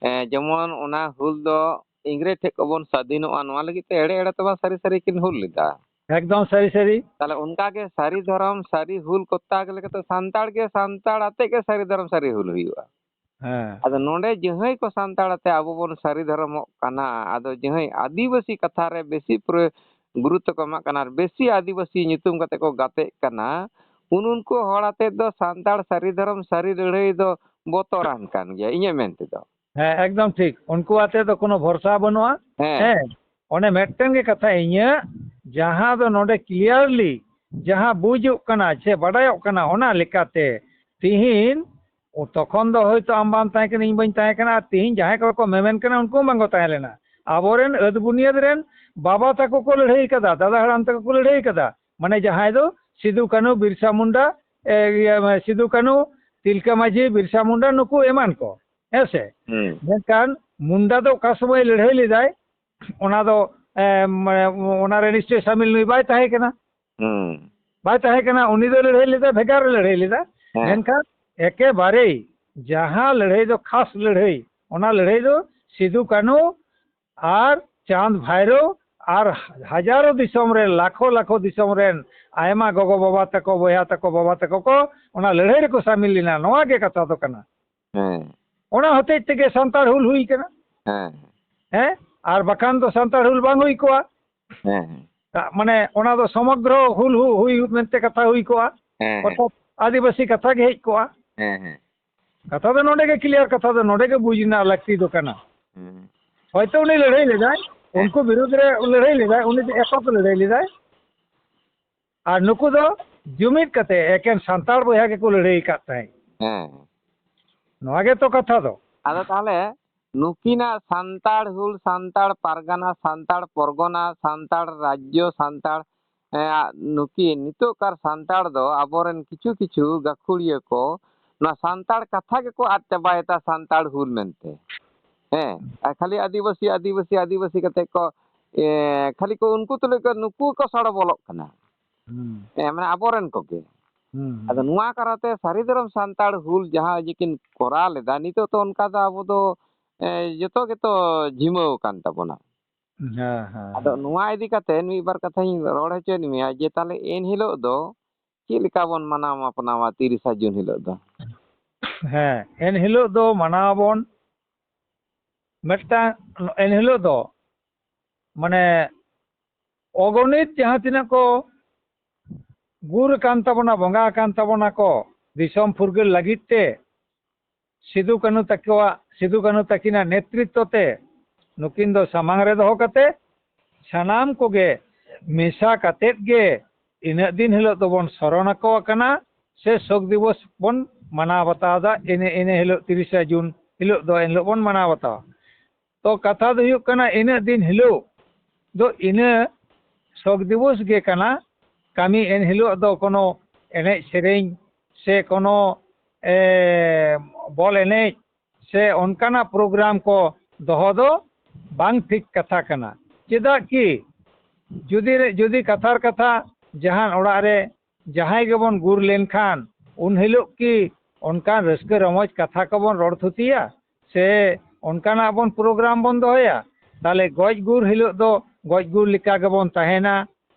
ᱮ, ᱡᱮᱢᱚᱱ ᱚᱱᱟ ᱦᱩᱞ ᱫᱚ ᱤᱝᱨᱮᱡᱽ ᱴᱷᱮᱡ ᱠᱷᱚᱱ ᱵᱚᱱ ᱥᱟᱹᱫᱷᱤᱱᱚᱜᱼᱟ, ᱱᱚᱣᱟ ᱞᱟᱹᱜᱤᱫ ᱛᱮ ᱮᱲᱮ ᱮᱲᱮ ᱛᱮ ᱢᱟ ᱥᱟᱹᱨᱤ ᱥᱟᱹᱨᱤ ᱠᱤᱱ ᱦᱩᱞ ᱞᱮᱫᱟ᱾ ᱮᱠᱫᱚᱢ ᱥᱟᱹᱨᱤ ᱥᱟᱹᱨᱤ᱾ ᱛᱟᱦᱞᱮ ᱚᱱᱠᱟ ᱜᱮ ᱥᱟᱹᱨᱤ ᱫᱷᱚᱨᱚᱢ ᱥᱟᱹᱨᱤ ᱦᱩᱞ ᱠᱚᱨᱛᱟ ᱜᱮ ᱞᱮᱠᱟᱛᱮ ᱥᱟᱱᱛᱟᱲ ᱜᱮ ᱥᱟᱱᱛᱟᱲ ᱟᱛᱮ ᱜᱮ ᱥᱟᱹᱨᱤ ᱫᱷᱚᱨᱚᱢ ᱥᱟᱹᱨᱤ ᱦᱩᱞ ᱦᱩᱭᱩᱜᱼᱟ᱾ ᱦᱮᱸ᱾ ᱟᱫᱚ ᱱᱚᱰᱮ ᱡᱟᱦᱟᱸᱭ ᱠᱚ ᱥᱟᱱᱛᱟᱲ ᱟᱛᱮ ᱟᱵᱚ ᱵᱚᱱ ᱥᱟᱹᱨᱤ ᱫᱷᱚᱨᱚᱢᱚᱜ ᱠᱟᱱᱟ, ᱟᱫᱚ ᱡᱟᱦᱟᱸᱭ ᱟᱹᱫᱤᱵᱟᱹᱥᱤ ᱠᱟᱛᱷᱟ ᱨᱮ ᱵᱮᱥᱤ ᱯᱩᱨᱟᱹ ᱜᱩᱨᱩᱛᱛᱚ ᱠᱚ ᱮᱢᱟᱜ ᱠᱟᱱᱟ ᱟᱨ ᱵᱮᱥᱤ ᱟᱹᱫᱤᱵᱟᱹᱥᱤ ᱧᱩᱛᱩᱢ ᱠᱟᱛᱮ ᱠᱚ ᱜᱟᱛᱮᱜ ᱠᱟᱱᱟ, ᱩᱱ ᱩᱱᱠᱩ ᱦᱚᱲ ᱟᱛᱮ ᱫᱚ ᱥᱟᱱᱛᱟᱲ ᱥᱟᱹᱨᱤ ᱫᱷᱚᱨᱚᱢ ᱥᱟᱹᱨᱤ ᱞᱟᱹᱲᱦᱟᱹᱭ ᱫᱚ ᱵᱚᱛᱚᱨᱟᱱ ᱠᱟᱱ ᱜᱮᱭᱟ ᱤᱧᱟᱹᱜ ᱢᱮᱱ ᱛᱮᱫᱚ᱾ ᱦᱮᱸ, ᱮᱠᱫᱚᱢ ᱴᱷᱤᱠ᱾ ᱩᱱᱠᱩ ᱟᱛᱮ ᱫᱚ ᱠᱳᱱᱳ ᱵᱷᱚᱨᱥᱟ ᱵᱟᱹᱱᱩᱜᱼᱟ᱾ ᱦᱮᱸ᱾ ᱦᱮᱸ, ᱚᱱᱮ ᱢᱤᱫᱴᱮᱱ ᱜᱮ ᱠᱟᱛᱷᱟ ᱤᱧᱟᱹᱜ, ᱡᱟᱦᱟᱸ ᱫᱚ ᱱᱚᱰᱮ clearly ᱡᱟᱦᱟᱸ ᱵᱩᱡᱩᱜ ᱠᱟᱱᱟ ᱥᱮ ᱵᱟᱰᱟᱭᱚᱜ ᱠᱟᱱᱟ, ᱚᱱᱟ ᱞᱮᱠᱟᱛᱮ ᱛᱤᱦᱤᱧ, ᱛᱚᱠᱷᱚᱱ ᱫᱚ ᱦᱚᱭᱛᱳ ᱟᱢ ᱵᱟᱢ ᱛᱟᱦᱮᱸ ᱠᱟᱱᱟ, ᱤᱧ ᱵᱟᱹᱧ ᱛᱟᱦᱮᱸ ᱠᱟᱱᱟ, ᱟᱨ ᱛᱤᱦᱤᱧ ᱡᱟᱦᱟᱸᱭ ᱠᱚ ᱠᱚ ᱢᱮᱢᱮᱱ ᱠᱟᱱᱟ, ᱩᱱᱠᱩ ᱦᱚᱸ ᱵᱟᱝ ᱠᱚ ᱛᱟᱦᱮᱸ ᱞᱮᱱᱟ᱾ ᱟᱵᱚᱨᱮᱱ ᱟᱹᱫ ᱵᱩᱱᱤᱭᱟᱹᱫ ᱨᱮᱱ ᱵᱟᱵᱟ ᱛᱟᱠᱚ ᱠᱚ ᱞᱟᱹᱲᱦᱟᱹᱭ ᱠᱟᱫᱟ, ᱫᱟᱫᱟ ᱦᱟᱲᱟᱢ ᱛᱟᱠᱚ ᱠᱚ ᱞᱟᱹᱲᱦᱟᱹᱭ ᱠᱟᱫᱟ, ᱢᱟᱱᱮ ᱡᱟᱦᱟᱸᱭ ᱫᱚ ᱥᱤᱫᱩ ᱠᱟᱹᱱᱦᱩ, ᱵᱤᱨᱥᱟ ᱢᱩᱱᱰᱟ, ᱮ, ᱤᱭᱟᱹ, ᱥᱤᱫᱩ ᱠᱟᱹᱱᱦᱩ, ᱛᱤᱞᱠᱟᱹ ᱢᱟᱹᱡᱷᱤ, ᱵᱤᱨᱥᱟ ᱢᱩᱱᱰᱟ, ᱱᱩᱠᱩ ᱮᱢᱟᱱ ᱠᱚ, ᱦᱮᱸ ᱥᱮ? ᱦᱩᱸ᱾ ᱢᱮᱱᱠᱷᱟᱱ ᱢᱩᱱᱰᱟ ᱫᱚ ᱚᱠᱟ ᱥᱚᱢᱚᱭ ᱞᱟᱹᱲᱦᱟᱹᱭ ᱞᱮᱫᱟᱭ, ᱚᱱᱟ ᱫᱚ, ᱮ, ᱢᱟᱱᱮ, ᱚᱱᱟ ᱨᱮ ᱱᱤᱥᱪᱚᱭ ᱥᱟᱢᱤᱞ ᱱᱩᱭ ᱵᱟᱭ ᱛᱟᱦᱮᱸ ᱠᱟᱱᱟ᱾ ᱦᱩᱸ᱾ ᱵᱟᱭ ᱛᱟᱦᱮᱸ ᱠᱟᱱᱟ, ᱩᱱᱤ ᱫᱚ ᱞᱟᱹᱲᱦᱟᱹᱭ ᱞᱮᱫᱟ, ᱵᱷᱮᱜᱟᱨ ᱨᱮ ᱞᱟᱹᱲᱦᱟᱹᱭ ᱞᱮᱫᱟ᱾ ᱦᱮᱸ᱾ ᱢᱮᱱᱠᱷᱟᱱ ᱮᱠᱮᱵᱟᱨᱮ ᱡᱟᱦᱟᱸ ᱞᱟᱹᱲᱦᱟᱹᱭ ᱫᱚ ᱠᱷᱟᱥ ᱞᱟᱹᱲᱦᱟᱹᱭ, ᱚᱱᱟ ᱞᱟᱹᱲᱦᱟᱹᱭ ᱫᱚ ᱥᱤᱫᱩ ᱠᱟᱹᱱᱦᱩ ᱟᱨ ᱪᱟᱸᱫᱽ ᱵᱷᱟᱭᱨᱳ ᱟᱨ ᱦᱟᱡᱟᱨᱚ ᱫᱤᱥᱚᱢ ᱨᱮᱱ, ᱞᱟᱠᱷᱚ ᱞᱟᱠᱷᱚ ᱫᱤᱥᱚᱢ ᱨᱮᱱ ᱟᱭᱢᱟ ᱜᱚᱜᱚ ᱵᱟᱵᱟ ᱛᱟᱠᱚ, ᱵᱚᱭᱦᱟ ᱛᱟᱠᱚ, ᱵᱟᱵᱟ ᱛᱟᱠᱚ ᱠᱚ ᱚᱱᱟ ᱞᱟᱹᱲᱦᱟᱹᱭ ᱨᱮᱠᱚ ᱥᱟᱢᱤᱞ ᱞᱮᱱᱟ᱾ ᱱᱚᱣᱟ ᱜᱮ ᱠᱟᱛᱷᱟ ᱫᱚ ᱠᱟᱱᱟ᱾ ᱦᱮᱸ᱾ ᱚᱱᱟ ᱦᱚᱛᱮᱡ ᱛᱮᱜᱮ ᱥᱟᱱᱛᱟᱲ ᱦᱩᱞ ᱦᱩᱭ ᱠᱟᱱᱟ᱾ ᱦᱮᱸ᱾ ᱦᱮᱸ? ᱟᱨ ᱵᱟᱠᱷᱟᱱ ᱫᱚ ᱥᱟᱱᱛᱟᱲ ᱦᱩᱞ ᱵᱟᱝ ᱦᱩᱭ ᱠᱚᱜᱼᱟ᱾ ᱦᱮᱸ, ᱦᱮᱸ᱾ ᱢᱟᱱᱮ ᱚᱱᱟ ᱫᱚ ᱥᱚᱢᱚᱜᱽᱨᱚ ᱦᱩᱞ ᱦᱩ-, ᱦᱩᱭ ᱢᱮᱱᱛᱮ ᱠᱟᱛᱷᱟ ᱦᱩᱭ ᱠᱚᱜᱼᱟ᱾ ᱦᱮᱸ, ᱦᱮᱸ᱾ ᱚᱨᱛᱷᱟᱛ ᱟᱹᱫᱤᱵᱟᱹᱥᱤ ᱠᱟᱛᱷᱟ ᱜᱮ ᱦᱮᱡ ᱠᱚᱜᱼᱟ᱾ ᱦᱮᱸ, ᱦᱮᱸ᱾ ᱠᱟᱛᱷᱟ ᱫᱚ ᱱᱚᱰᱮ ᱜᱮ ᱠᱞᱤᱭᱟᱨ, ᱠᱟᱛᱷᱟ ᱫᱚ ᱱᱚᱰᱮ ᱜᱮ ᱵᱩᱡᱽ ᱨᱮᱱᱟᱜ ᱞᱟᱹᱠᱛᱤ ᱫᱚ ᱠᱟᱱᱟ᱾ ᱦᱮᱸ᱾ ᱦᱚᱭᱛᱳ ᱩᱱᱤ ᱞᱟᱹᱲᱦᱟᱹᱭ ᱞᱮᱫᱟᱭ, ᱦᱮᱸ᱾ ᱩᱱᱠᱩ ᱵᱤᱨᱩᱫᱽ ᱨᱮ ᱞᱟᱹᱲᱦᱟᱹᱭ ᱞᱮᱫᱟᱭ, ᱩᱱᱤ ᱫᱚ ᱮᱠᱚᱠ ᱞᱟᱹᱲᱦᱟᱹᱭ ᱞᱮᱫᱟᱭ᱾ ᱟᱨ ᱱᱩᱠᱩ ᱫᱚ ᱡᱩᱢᱤᱫ ᱠᱟᱛᱮ ᱮᱠᱮᱱ ᱥᱟᱱᱛᱟᱲ ᱵᱚᱭᱦᱟ ᱜᱮᱠᱚ ᱞᱟᱹᱲᱦᱟᱹᱭ ᱟᱠᱟᱫ ᱛᱟᱦᱮᱸᱫ᱾ ᱦᱮᱸ᱾ ᱱᱚᱣᱟ ᱜᱮᱛᱚ ᱠᱟᱛᱷᱟ ᱫᱚ᱾ ᱟᱫᱚ ᱛᱟᱦᱚᱞᱮ ᱱᱩᱠᱤᱱᱟᱜ ᱥᱟᱱᱛᱟᱲ ᱦᱩᱞ, ᱥᱟᱱᱛᱟᱲ ᱯᱟᱨᱜᱟᱱᱟ, ᱥᱟᱱᱛᱟᱲ ᱯᱚᱨᱜᱚᱱᱟ, ᱥᱟᱱᱛᱟᱲ ᱨᱟᱡᱽᱡᱚ, ᱥᱟᱱᱛᱟᱲ, ᱮ, ᱱᱩᱠᱤᱱ ᱱᱤᱛᱚᱜ ᱠᱟᱨ ᱥᱟᱱᱛᱟᱲ ᱫᱚ ᱟᱵᱚᱨᱮᱱ ᱠᱤᱪᱷᱩ ᱠᱤᱪᱷᱩ ᱜᱟᱹᱠᱷᱩᱲᱤᱭᱟᱹ ᱠᱚ ᱱᱚᱣᱟ ᱥᱟᱱᱛᱟᱲ ᱠᱟᱛᱷᱟ ᱜᱮᱠᱚ ᱟᱫ ᱪᱟᱵᱟᱭᱮᱫᱟ, ᱥᱟᱱᱛᱟᱲ ᱦᱩᱞ ᱢᱮᱱᱛᱮ᱾ ᱦᱮᱸ, ᱟᱨ ᱠᱷᱟᱹᱞᱤ ᱟᱹᱫᱤᱵᱟᱹᱥᱤ, ᱟᱹᱫᱤᱵᱟᱹᱥᱤ, ᱟᱹᱫᱤᱵᱟᱹᱥᱤ ᱠᱟᱛᱮ ᱠᱚ, ᱮ, ᱠᱷᱟᱹᱞᱤ ᱠᱚ ᱩᱱᱠᱩ ᱛᱩᱞᱩᱡ ᱠᱚ, ᱱᱩᱠᱩ ᱠᱚ ᱥᱚᱲᱚ ᱵᱚᱞᱚᱜ ᱠᱟᱱᱟ᱾ ᱦᱩᱸ᱾ ᱦᱮᱸ, ᱢᱟᱱᱮ ᱟᱵᱚᱨᱮᱱ ᱠᱚᱜᱮ᱾ ᱦᱩᱸ, ᱦᱩᱸ᱾ ᱟᱫᱚ ᱱᱚᱣᱟ ᱠᱟᱨᱚᱱ ᱛᱮ ᱥᱟᱹᱨᱤ ᱫᱷᱚᱨᱚᱢ ᱥᱟᱱᱛᱟᱲ ᱦᱩᱞ ᱡᱟᱦᱟᱸ ᱡᱮ ᱠᱤᱱ ᱠᱚᱨᱟᱣ ᱞᱮᱫᱟ, ᱱᱤᱛᱚᱜ ᱛᱚ ᱚᱱᱠᱟ ᱫᱚ ᱟᱵᱚ ᱫᱚ, ᱮ, ᱡᱚᱛᱚ ᱜᱮᱛᱚ ᱡᱷᱤᱢᱟᱹᱣ ᱟᱠᱟᱱ ᱛᱟᱵᱚᱱᱟ᱾ ᱦᱮᱸ, ᱦᱮᱸ, ᱟᱫᱚ ᱦᱮᱸ᱾ ᱱᱚᱣᱟ ᱤᱫᱤ ᱠᱟᱛᱮ ᱢᱤᱫ ᱵᱟᱨ ᱠᱟᱛᱷᱟᱧ ᱨᱚᱲ ᱦᱚᱪᱚᱭᱮᱫ ᱢᱮᱭᱟ ᱡᱮ ᱛᱟᱦᱚᱞᱮ ᱮᱱ ᱦᱤᱞᱳᱜ ᱫᱚ ᱪᱮᱫ ᱞᱮᱠᱟ ᱵᱚᱱ ᱢᱟᱱᱟᱣ ᱢᱟᱯᱱᱟᱣᱟ ᱛᱤᱨᱤᱥᱟ ᱡᱩᱱ ᱦᱤᱞᱳᱜ ᱫᱚ? ᱦᱮᱸ, ᱮᱱ ᱦᱤᱞᱳᱜ ᱫᱚ ᱢᱟᱱᱟᱣ ᱟᱵᱚᱱ ᱢᱤᱫᱴᱟᱝ, ᱮᱱ ᱦᱤᱞᱳᱜ ᱫᱚ ᱢᱟᱱᱮ ᱚᱜᱚᱱᱤᱛ ᱡᱟᱦᱟᱸ ᱛᱤᱱᱟᱹᱜ ᱠᱚ ᱜᱩᱨ ᱟᱠᱟᱱ ᱛᱟᱵᱚᱱᱟ, ᱵᱚᱸᱜᱟ ᱟᱠᱟᱱ ᱛᱟᱵᱚᱱᱟ ᱠᱚ ᱫᱤᱥᱚᱢ ᱯᱷᱩᱨᱜᱟᱹᱞ ᱞᱟᱹᱜᱤᱫ ᱛᱮ, ᱥᱤᱫᱩ ᱠᱟᱹᱱᱦᱩ ᱛᱟᱠᱚᱣᱟᱜ, ᱥᱤᱫᱩ ᱠᱟᱹᱱᱦᱩ ᱛᱟᱹᱠᱤᱱᱟᱜ ᱱᱮᱛᱨᱤᱛᱛᱚ ᱛᱮ ᱱᱩᱠᱤᱱ ᱫᱚ ᱥᱟᱢᱟᱝ ᱨᱮ ᱫᱚᱦᱚ ᱠᱟᱛᱮ ᱥᱟᱱᱟᱢ ᱠᱚᱜᱮ ᱢᱮᱥᱟ ᱠᱟᱛᱮᱫ ᱜᱮ ᱤᱱᱟᱹᱜ ᱫᱤᱱ ᱦᱤᱞᱳᱜ ᱫᱚᱵᱚᱱ ᱥᱚᱨᱚᱱ ᱟᱠᱚ ᱠᱟᱱᱟ, ᱥᱮ ᱥᱳᱠ ᱫᱤᱵᱚᱥ ᱵᱚᱱ ᱢᱟᱱᱟᱣ ᱵᱟᱛᱟᱣ ᱮᱫᱟ᱾ ᱤᱱᱟᱹ, ᱤᱱᱟᱹ ᱦᱤᱞᱳᱜ ᱛᱤᱨᱤᱥᱟ ᱡᱩᱱ ᱦᱤᱞᱳᱜ ᱫᱚ ᱮᱱ ᱦᱤᱞᱳᱜ ᱵᱚᱱ ᱢᱟᱱᱟᱣ ᱵᱟᱛᱟᱣᱟ᱾ ᱛᱚ ᱠᱟᱛᱷᱟ ᱫᱚ ᱦᱩᱭᱩᱜ ᱠᱟᱱᱟ, ᱤᱱᱟᱹᱜ ᱫᱤᱱ ᱦᱤᱞᱳᱜ ᱫᱚ ᱤᱱᱟᱹ ᱥᱳᱠ ᱫᱤᱵᱚᱥ ᱜᱮ ᱠᱟᱱᱟ᱾ ᱠᱟᱹᱢᱤ ᱮᱱ ᱦᱤᱞᱳᱜ ᱫᱚ ᱠᱳᱱᱳ ᱮᱱᱮᱡ ᱥᱮᱨᱮᱧ ᱥᱮ ᱠᱳᱱᱳ, ᱮ, ᱵᱚᱞ ᱮᱱᱮᱡ ᱥᱮ ᱚᱱᱠᱟᱱᱟᱜ ᱯᱨᱳᱜᱨᱟᱢ ᱠᱚ ᱫᱚᱦᱚ ᱫᱚ ᱵᱟᱝ ᱴᱷᱤᱠ ᱠᱟᱛᱷᱟ ᱠᱟᱱᱟ᱾ ᱪᱮᱫᱟᱜ ᱠᱤ ᱡᱩᱫᱤ, ᱡᱩᱫᱤ ᱠᱟᱛᱷᱟᱨ ᱠᱟᱛᱷᱟ ᱡᱟᱦᱟᱱ ᱚᱲᱟᱜ ᱨᱮ ᱡᱟᱦᱟᱸᱭ ᱜᱮᱵᱚᱱ ᱜᱩᱨ ᱞᱮᱱᱠᱷᱟᱱ ᱩᱱ ᱦᱤᱞᱳᱜ ᱠᱤ ᱚᱱᱠᱟᱱ ᱨᱟᱹᱥᱠᱟᱹ ᱨᱚᱢᱚᱡᱽ ᱠᱟᱛᱷᱟ ᱠᱚᱵᱚᱱ ᱨᱚᱲ ᱛᱷᱩᱛᱤᱭᱟ ᱥᱮ ᱚᱱᱠᱟᱱᱟᱜ ᱵᱚᱱ ᱯᱨᱳᱜᱨᱟᱢ ᱵᱚᱱ ᱫᱚᱦᱚᱭᱟ? ᱛᱟᱦᱞᱮ ᱜᱚᱡ ᱜᱩᱨ ᱦᱤᱞᱳᱜ ᱫᱚ ᱜᱚᱡ ᱜᱩᱨ ᱞᱮᱠᱟ ᱜᱮᱵᱚᱱ ᱛᱟᱦᱮᱱᱟ᱾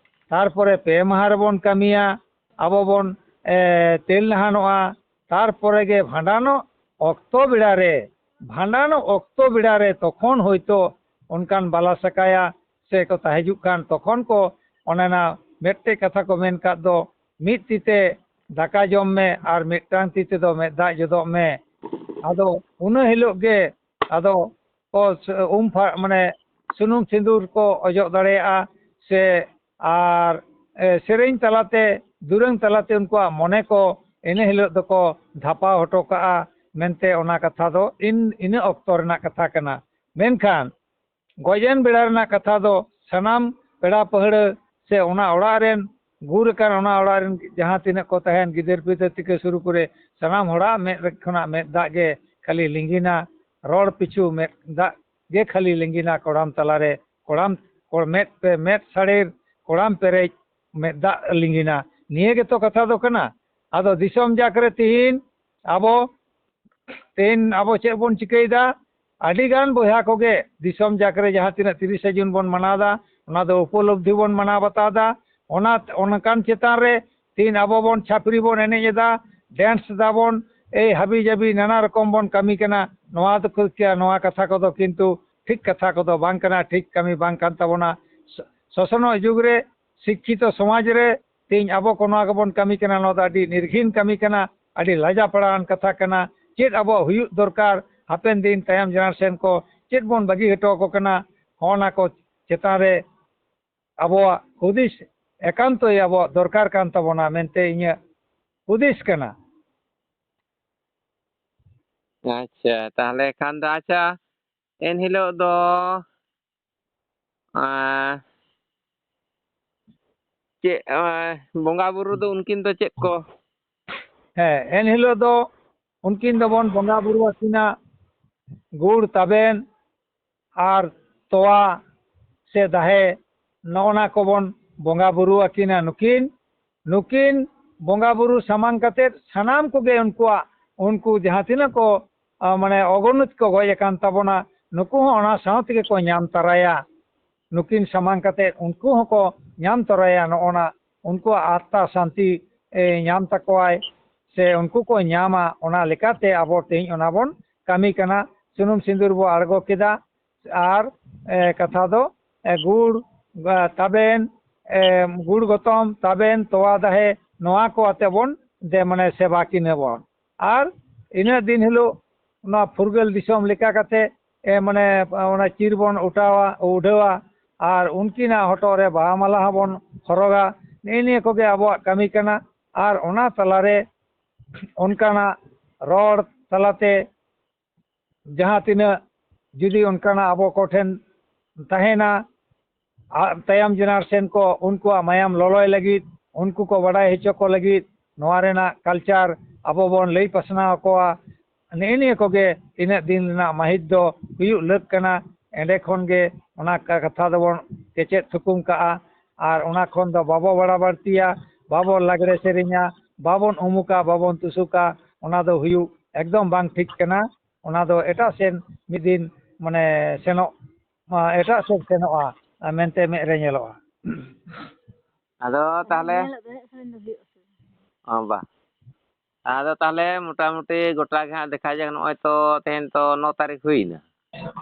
ᱛᱟᱨᱯᱚᱨᱮ ᱯᱮ ᱢᱟᱦᱟ ᱨᱮᱵᱚᱱ ᱠᱟᱹᱢᱤᱭᱟ, ᱟᱵᱚ ᱵᱚᱱ, ᱮ, ᱛᱮᱞ ᱱᱟᱦᱟᱱᱚᱜᱼᱟ᱾ ᱛᱟᱨᱯᱚᱨᱮ ᱜᱮ ᱵᱷᱟᱸᱰᱟᱱᱚᱜ ᱚᱠᱛᱚ ᱵᱮᱲᱟ ᱨᱮ, ᱵᱷᱟᱸᱰᱟᱱᱚᱜ ᱚᱠᱛᱚ ᱵᱮᱲᱟ ᱨᱮ ᱛᱚᱠᱷᱚᱱ ᱦᱚᱭᱛᱳ ᱚᱱᱠᱟᱱ ᱵᱟᱞᱟ ᱥᱟᱠᱟᱭᱟ ᱥᱮ ᱠᱚ ᱛᱟᱦᱮᱸ ᱦᱤᱡᱩᱜ ᱠᱟᱱ, ᱛᱚᱠᱷᱚᱱ ᱠᱚ ᱚᱱᱮ ᱚᱱᱟ ᱢᱤᱫᱴᱮᱡ ᱠᱟᱛᱷᱟ ᱠᱚ ᱢᱮᱱ ᱠᱟᱫ ᱫᱚ, ᱢᱤᱫ ᱛᱤ ᱛᱮ ᱫᱟᱠᱟ ᱡᱚᱢ ᱢᱮ ᱟᱨ ᱢᱤᱫᱴᱟᱝ ᱛᱤ ᱛᱮᱫᱚ ᱢᱮᱫ ᱫᱟᱜ ᱡᱚᱫᱚᱜ ᱢᱮ᱾ ᱟᱫᱚ ᱩᱱᱟᱹ ᱦᱤᱞᱳᱜ ᱜᱮ ᱟᱫᱚ ᱠᱚ ᱥ- ᱩᱢ ᱯᱷᱟ- ᱢᱟᱱᱮ ᱥᱩᱱᱩᱢ ᱥᱤᱸᱫᱩᱨ ᱠᱚ ᱚᱡᱚᱜ ᱫᱟᱲᱮᱭᱟᱜᱼᱟ ᱥᱮ ᱟᱨ ᱮ, ᱥᱮᱨᱮᱧ ᱛᱟᱞᱟᱛᱮ, ᱫᱩᱨᱟᱹᱝ ᱛᱟᱞᱟᱛᱮ ᱩᱱᱠᱩᱣᱟᱜ ᱢᱚᱱᱮ ᱠᱚ ᱤᱱᱟᱹ ᱦᱤᱞᱳᱜ ᱫᱚᱠᱚ ᱫᱷᱟᱯᱟᱣ ᱦᱚᱴᱚ ᱠᱟᱜᱼᱟ ᱢᱮᱱᱛᱮ ᱚᱱᱟ ᱠᱟᱛᱷᱟ ᱫᱚ ᱤᱱ- ᱤᱱᱟᱹ ᱚᱠᱛᱚ ᱨᱮᱱᱟᱜ ᱠᱟᱛᱷᱟ ᱠᱟᱱᱟ᱾ ᱢᱮᱱᱠᱷᱟᱱ ᱜᱚᱡᱮᱱ ᱵᱮᱲᱟ ᱨᱮᱱᱟᱜ ᱠᱟᱛᱷᱟ ᱫᱚ ᱥᱟᱱᱟᱢ ᱯᱮᱲᱟ ᱯᱟᱹᱦᱲᱟᱹ ᱥᱮ ᱚᱱᱟ ᱚᱲᱟᱜ ᱨᱮᱱ ᱜᱩᱨ ᱟᱠᱟᱱ ᱚᱱᱟ ᱚᱲᱟᱜ ᱨᱮᱱ ᱡᱟᱦᱟᱸ ᱛᱤᱱᱟᱹᱜ ᱠᱚ ᱛᱟᱦᱮᱱ, ᱜᱤᱫᱟᱹᱨ ᱯᱤᱫᱟᱹᱨ ᱛᱷᱮᱠᱮ ᱥᱩᱨᱩ ᱠᱚᱨᱮ ᱥᱟᱱᱟᱢ ᱦᱚᱲᱟᱜ ᱢᱮᱫ ᱨᱮ ᱠᱷᱚᱱᱟᱜ ᱢᱮᱫ ᱫᱟᱜ ᱜᱮ ᱠᱷᱟᱹᱞᱤ ᱞᱤᱸᱜᱤᱱᱟ, ᱨᱚᱲ ᱯᱤᱪᱷᱩ ᱢᱮᱫ ᱫᱟᱜ ᱜᱮ ᱠᱷᱟᱹᱞᱤ ᱞᱤᱸᱜᱤᱱᱟ ᱠᱚᱲᱟᱢ ᱛᱟᱞᱟᱨᱮ, ᱠᱚᱲᱟᱢ ᱠᱚ- ᱢᱮᱫ ᱯᱮ ᱢᱮᱫ ᱥᱟᱲᱮᱨ ᱠᱚᱲᱟᱢ ᱯᱮᱨᱮᱡ ᱢᱮᱫ ᱫᱟᱜ ᱞᱤᱸᱜᱤᱱᱟ᱾ ᱱᱤᱭᱟᱹ ᱜᱮᱛᱚ ᱠᱟᱛᱷᱟ ᱫᱚ ᱠᱟᱱᱟ᱾ ᱟᱫᱚ ᱫᱤᱥᱚᱢ ᱡᱟᱠ ᱨᱮ ᱛᱤᱦᱤᱧ ᱟᱵᱚ ᱛᱮᱦᱮᱧ ᱟᱵᱚ ᱪᱮᱫ ᱵᱚᱱ ᱪᱤᱠᱟᱹᱭᱮᱫᱟ? ᱟᱹᱰᱤ ᱜᱟᱱ ᱵᱚᱭᱦᱟ ᱠᱚᱜᱮ ᱫᱤᱥᱚᱢ ᱡᱟᱠ ᱨᱮ ᱡᱟᱦᱟᱸ ᱛᱤᱱᱟᱹᱜ ᱛᱤᱨᱤᱥᱟ ᱡᱩᱱ ᱵᱚᱱ ᱢᱟᱱᱟᱣᱫᱟ, ᱚᱱᱟ ᱫᱚ ᱩᱯᱚᱞᱚᱵᱽᱫᱷᱤ ᱵᱚᱱ ᱢᱟᱱᱟᱣ ᱵᱟᱛᱟᱣᱫᱟ᱾ ᱚᱱᱟ, ᱚᱱᱠᱟᱱ ᱪᱮᱛᱟᱱ ᱨᱮ ᱛᱮᱦᱮᱧ ᱟᱵᱚ ᱵᱚᱱ ᱪᱷᱟᱹᱯᱨᱤ ᱵᱚᱱ ᱮᱱᱮᱡ ᱮᱫᱟ, ᱰᱮᱱᱥ ᱫᱟᱵᱚᱱ, ᱮᱭ ᱦᱟᱹᱵᱤ ᱡᱟᱹᱵᱤ ᱱᱟᱱᱟ ᱨᱚᱠᱚᱢ ᱵᱚᱱ ᱠᱟᱹᱢᱤ ᱠᱟᱱᱟ᱾ ᱱᱚᱣᱟ ᱫᱚ ᱠᱚ-, ᱱᱚᱣᱟ ᱠᱟᱛᱷᱟ ᱠᱚᱫᱚ ᱠᱤᱱᱛᱩ ᱴᱷᱤᱠ ᱠᱟᱛᱷᱟ ᱠᱚᱫᱚ ᱵᱟᱝ ᱠᱟᱱᱟ, ᱴᱷᱤᱠ ᱠᱟᱹᱢᱤ ᱵᱟᱝ ᱠᱟᱱ ᱛᱟᱵᱚᱱᱟ᱾ ᱥᱚ-, ᱥᱚᱥᱚᱱᱚᱜ ᱡᱩᱜᱽ ᱨᱮ ᱥᱤᱠᱠᱷᱤᱛᱚ ᱥᱚᱢᱟᱡᱽ ᱨᱮ ᱛᱮᱦᱮᱧ ᱟᱵᱚ ᱠᱚ ᱱᱚᱣᱟ ᱜᱮᱵᱚᱱ ᱠᱟᱹᱢᱤ ᱠᱟᱱᱟ, ᱱᱚᱣᱟ ᱫᱚ ᱟᱹᱰᱤ ᱱᱤᱨᱜᱷᱤᱱ ᱠᱟᱹᱢᱤ ᱠᱟᱱᱟ, ᱟᱹᱰᱤ ᱞᱟᱡᱟᱯᱟᱲᱟᱣᱟᱱ ᱠᱟᱛᱷᱟ ᱠᱟᱱᱟ᱾ ᱪᱮᱫ ᱟᱵᱚᱣᱟᱜ ᱦᱩᱭᱩᱜ ᱫᱚᱨᱠᱟᱨ ᱦᱟᱯᱮᱱ ᱫᱤᱱ ᱛᱟᱭᱚᱢ ᱡᱮᱱᱟᱨᱮᱥᱚᱱ ᱠᱚ ᱪᱮᱫ ᱵᱚᱱ ᱵᱟᱹᱜᱤ ᱦᱚᱴᱚ ᱟᱠᱚ ᱠᱟᱱᱟ, ᱦᱚᱸ ᱚᱱᱟ ᱠᱚ ᱪᱮᱛᱟᱱ ᱨᱮ ᱟᱵᱚᱣᱟᱜ ᱦᱩᱫᱤᱥ ᱮᱠᱟᱱᱛᱚᱭ ᱟᱵᱚᱣᱟᱜ ᱫᱚᱨᱠᱟᱨ ᱠᱟᱱ ᱛᱟᱵᱚᱱᱟ ᱢᱮᱱᱛᱮ ᱤᱧᱟᱹᱜ ᱦᱩᱫᱤᱥ ᱠᱟᱱᱟ᱾ ᱟᱪᱪᱷᱟ, ᱛᱟᱦᱚᱞᱮ ᱠᱷᱟᱱ ᱫᱚ ᱟᱪᱪᱷᱟ, ᱮᱱᱦᱤᱞᱳᱜ ᱫᱚ ᱟᱨ ᱪᱮᱫ, ᱟᱨ ᱵᱚᱸᱜᱟ ᱵᱩᱨᱩ ᱫᱚ ᱩᱱᱠᱤᱱ ᱫᱚ ᱪᱮᱫ ᱠᱚ? ᱦᱮᱸ, ᱮᱱᱦᱤᱞᱳᱜ ᱫᱚ ᱩᱱᱠᱤᱱ ᱫᱚᱵᱚᱱ ᱵᱚᱸᱜᱟ ᱵᱩᱨᱩ ᱟᱹᱠᱤᱱᱟ ᱜᱩᱲ ᱛᱟᱵᱮᱱ ᱟᱨ ᱛᱚᱣᱟ ᱥᱮ ᱫᱟᱦᱮ, ᱱᱚᱜᱼᱚ ᱱᱟ ᱠᱚᱵᱚᱱ ᱵᱚᱸᱜᱟ ᱵᱩᱨᱩ ᱟᱹᱠᱤᱱᱟ᱾ ᱱᱩᱠᱤᱱ ᱱᱩᱠᱤᱱ ᱵᱚᱸᱜᱟ ᱵᱩᱨᱩ ᱥᱟᱢᱟᱝ ᱠᱟᱛᱮᱫ ᱥᱟᱱᱟᱢ ᱠᱚᱜᱮ ᱩᱱᱠᱩᱣᱟᱜ, ᱩᱱᱠᱩ ᱡᱟᱦᱟᱸ ᱛᱤᱱᱟᱹᱜ ᱠᱚ ᱟ, ᱢᱟᱱᱮ ᱚᱜᱚᱱᱤᱛ ᱠᱚ ᱜᱚᱡ ᱟᱠᱟᱱ ᱛᱟᱵᱚᱱᱟ, ᱱᱩᱠᱩ ᱦᱚᱸ ᱚᱱᱟ ᱥᱟᱶ ᱛᱮᱜᱮ ᱠᱚ ᱧᱟᱢ ᱛᱟᱨᱟᱭᱟ᱾ ᱱᱩᱠᱤᱱ ᱥᱟᱢᱟᱝ ᱠᱟᱛᱮᱫ ᱩᱱᱠᱩ ᱦᱚᱸᱠᱚ ᱧᱟᱢ ᱛᱚᱨᱟᱭᱟ᱾ ᱱᱚᱜᱼᱚ ᱱᱟ ᱩᱱᱠᱩᱣᱟᱜ ᱟᱛᱛᱟ ᱥᱟᱱᱛᱤ ᱮ, ᱧᱟᱢ ᱛᱟᱠᱚᱣᱟᱭ ᱥᱮ ᱩᱱᱠᱩ ᱠᱚ ᱧᱟᱢᱟ᱾ ᱚᱱᱟ ᱞᱮᱠᱟᱛᱮ ᱟᱵᱚ ᱛᱮᱦᱮᱧ ᱚᱱᱟ ᱵᱚᱱ ᱠᱟᱹᱢᱤ ᱠᱟᱱᱟ᱾ ᱥᱩᱱᱩᱢ ᱥᱤᱸᱫᱩᱨ ᱵᱚ ᱟᱬᱜᱚ ᱠᱮᱫᱟ ᱟᱨ ᱮ, ᱠᱟᱛᱷᱟ ᱫᱚ ᱮ, ᱜᱩᱲ, ᱟ, ᱛᱟᱵᱮᱱ, ᱮ, ᱜᱩᱲ ᱜᱚᱛᱚᱢ, ᱛᱟᱵᱮᱱ, ᱛᱚᱣᱟ ᱫᱟᱦᱮ, ᱱᱚᱣᱟ ᱠᱚ ᱟᱛᱮ ᱵᱚᱱ ᱫᱮ ᱢᱟᱱᱮ ᱥᱮᱵᱟ ᱠᱤᱱᱟᱹ ᱵᱚᱱ᱾ ᱟᱨ ᱤᱱᱟᱹ ᱫᱤᱱ ᱦᱤᱞᱳᱜ ᱱᱚᱣᱟ ᱯᱷᱩᱨᱜᱟᱹᱞ ᱫᱤᱥᱚᱢ ᱞᱮᱠᱟ ᱠᱟᱛᱮ, ᱮ, ᱢᱟᱱᱮ ᱚᱱᱟ ᱪᱤᱨ ᱵᱚᱱ ᱚᱴᱟᱣᱟ, ᱩᱰᱷᱟᱹᱣᱟ, ᱟᱨ ᱩᱱᱠᱤᱱᱟᱜ ᱦᱚᱴᱚᱜ ᱨᱮ ᱵᱟᱦᱟ ᱢᱟᱞᱟ ᱦᱚᱸᱵᱚᱱ ᱦᱚᱨᱚᱜᱟ᱾ ᱱᱮᱜᱼᱮ ᱱᱤᱭᱟᱹ ᱠᱚᱜᱮ ᱟᱵᱚᱣᱟᱜ ᱠᱟᱹᱢᱤ ᱠᱟᱱᱟ᱾ ᱟᱨ ᱚᱱᱟ ᱛᱟᱞᱟᱨᱮ ᱚᱱᱠᱟᱱᱟᱜ ᱨᱚᱲ ᱛᱟᱞᱟᱛᱮ ᱡᱟᱦᱟᱸ ᱛᱤᱱᱟᱹᱜ ᱡᱩᱫᱤ ᱚᱱᱠᱟᱱᱟᱜ ᱟᱵᱚ ᱠᱚᱴᱷᱮᱱ ᱛᱟᱦᱮᱱᱟ, ᱟ-, ᱛᱟᱭᱚᱢ ᱡᱮᱱᱟᱨᱮᱥᱚᱱ ᱠᱚ ᱩᱱᱠᱩᱣᱟᱜ ᱢᱟᱭᱟᱢ ᱞᱚᱞᱚᱭ ᱞᱟᱹᱜᱤᱫ, ᱩᱱᱠᱩ ᱠᱚ ᱵᱟᱰᱟᱭ ᱦᱚᱪᱚ ᱠᱚ ᱞᱟᱹᱜᱤᱫ, ᱱᱚᱣᱟ ᱨᱮᱱᱟᱜ ᱠᱟᱞᱪᱟᱨ ᱟᱵᱚ ᱵᱚᱱ ᱞᱟᱹᱭ ᱯᱟᱥᱱᱟᱣ ᱟᱠᱚᱣᱟ᱾ ᱱᱮᱜᱼᱮ ᱱᱤᱭᱟᱹ ᱠᱚᱜᱮ ᱤᱱᱟᱹᱜ ᱫᱤᱱ ᱨᱮᱱᱟᱜ ᱢᱟᱹᱦᱤᱛ ᱫᱚ ᱦᱩᱭᱩᱜ ᱞᱟᱹᱠ ᱠᱟᱱᱟ᱾ ᱮᱸᱰᱮ ᱠᱷᱚᱱ ᱜᱮ ᱚᱱᱟ ᱠᱟ-, ᱠᱟᱛᱷᱟ ᱫᱚᱵᱚᱱ ᱠᱮᱪᱮᱫ ᱛᱷᱩᱠᱩᱢ ᱠᱟᱜᱼᱟ᱾ ᱟᱨ ᱚᱱᱟ ᱠᱷᱚᱱ ᱫᱚ ᱵᱟᱵᱚ ᱵᱟᱲᱟ ᱵᱟᱹᱲᱛᱤᱭᱟ, ᱵᱟᱵᱚᱱ ᱞᱟᱜᱽᱲᱮ ᱥᱮᱨᱮᱧᱟ, ᱵᱟᱵᱚᱱ ᱩᱢᱩᱠᱟ, ᱵᱟᱵᱚᱱ ᱛᱩᱥᱩᱠᱟ, ᱚᱱᱟ ᱫᱚ ᱦᱩᱭᱩᱜ ᱮᱠᱫᱚᱢ ᱵᱟᱝ ᱴᱷᱤᱠ ᱠᱟᱱᱟ᱾ ᱚᱱᱟ ᱫᱚ ᱮᱴᱟᱜ ᱥᱮᱱ ᱢᱤᱫ ᱫᱤᱱ ᱢᱟᱱᱮ ᱥᱮᱱᱚᱜ, ᱮᱴᱟᱜ ᱥᱮᱫ ᱥᱮᱱᱚᱜᱼᱟ ᱢᱮᱱᱛᱮ ᱢᱮᱫ ᱨᱮ ᱧᱮᱞᱚᱜᱼᱟ᱾ ᱟᱫᱚ ᱛᱟᱦᱚᱞᱮ ᱧᱮᱞᱚᱜ ᱫᱚ ᱮᱱᱮᱡ ᱥᱮᱨᱮᱧ ᱫᱚ ᱦᱩᱭᱩᱜᱼᱟ ᱥᱮ ᱵᱟᱝ? ᱚ ᱵᱟ ᱟᱫᱚ ᱛᱟᱦᱚᱞᱮ ᱢᱚᱴᱟᱢᱩᱴᱤ ᱜᱚᱴᱟ ᱜᱮ ᱦᱟᱸᱜ ᱫᱮᱠᱷᱟ ᱡᱟᱠ᱾ ᱱᱚᱜᱼᱚᱭ ᱛᱚ ᱛᱮᱦᱮᱧ ᱛᱚ ᱱᱚ ᱛᱟᱹᱨᱤᱠᱷ ᱦᱩᱭᱱᱟ᱾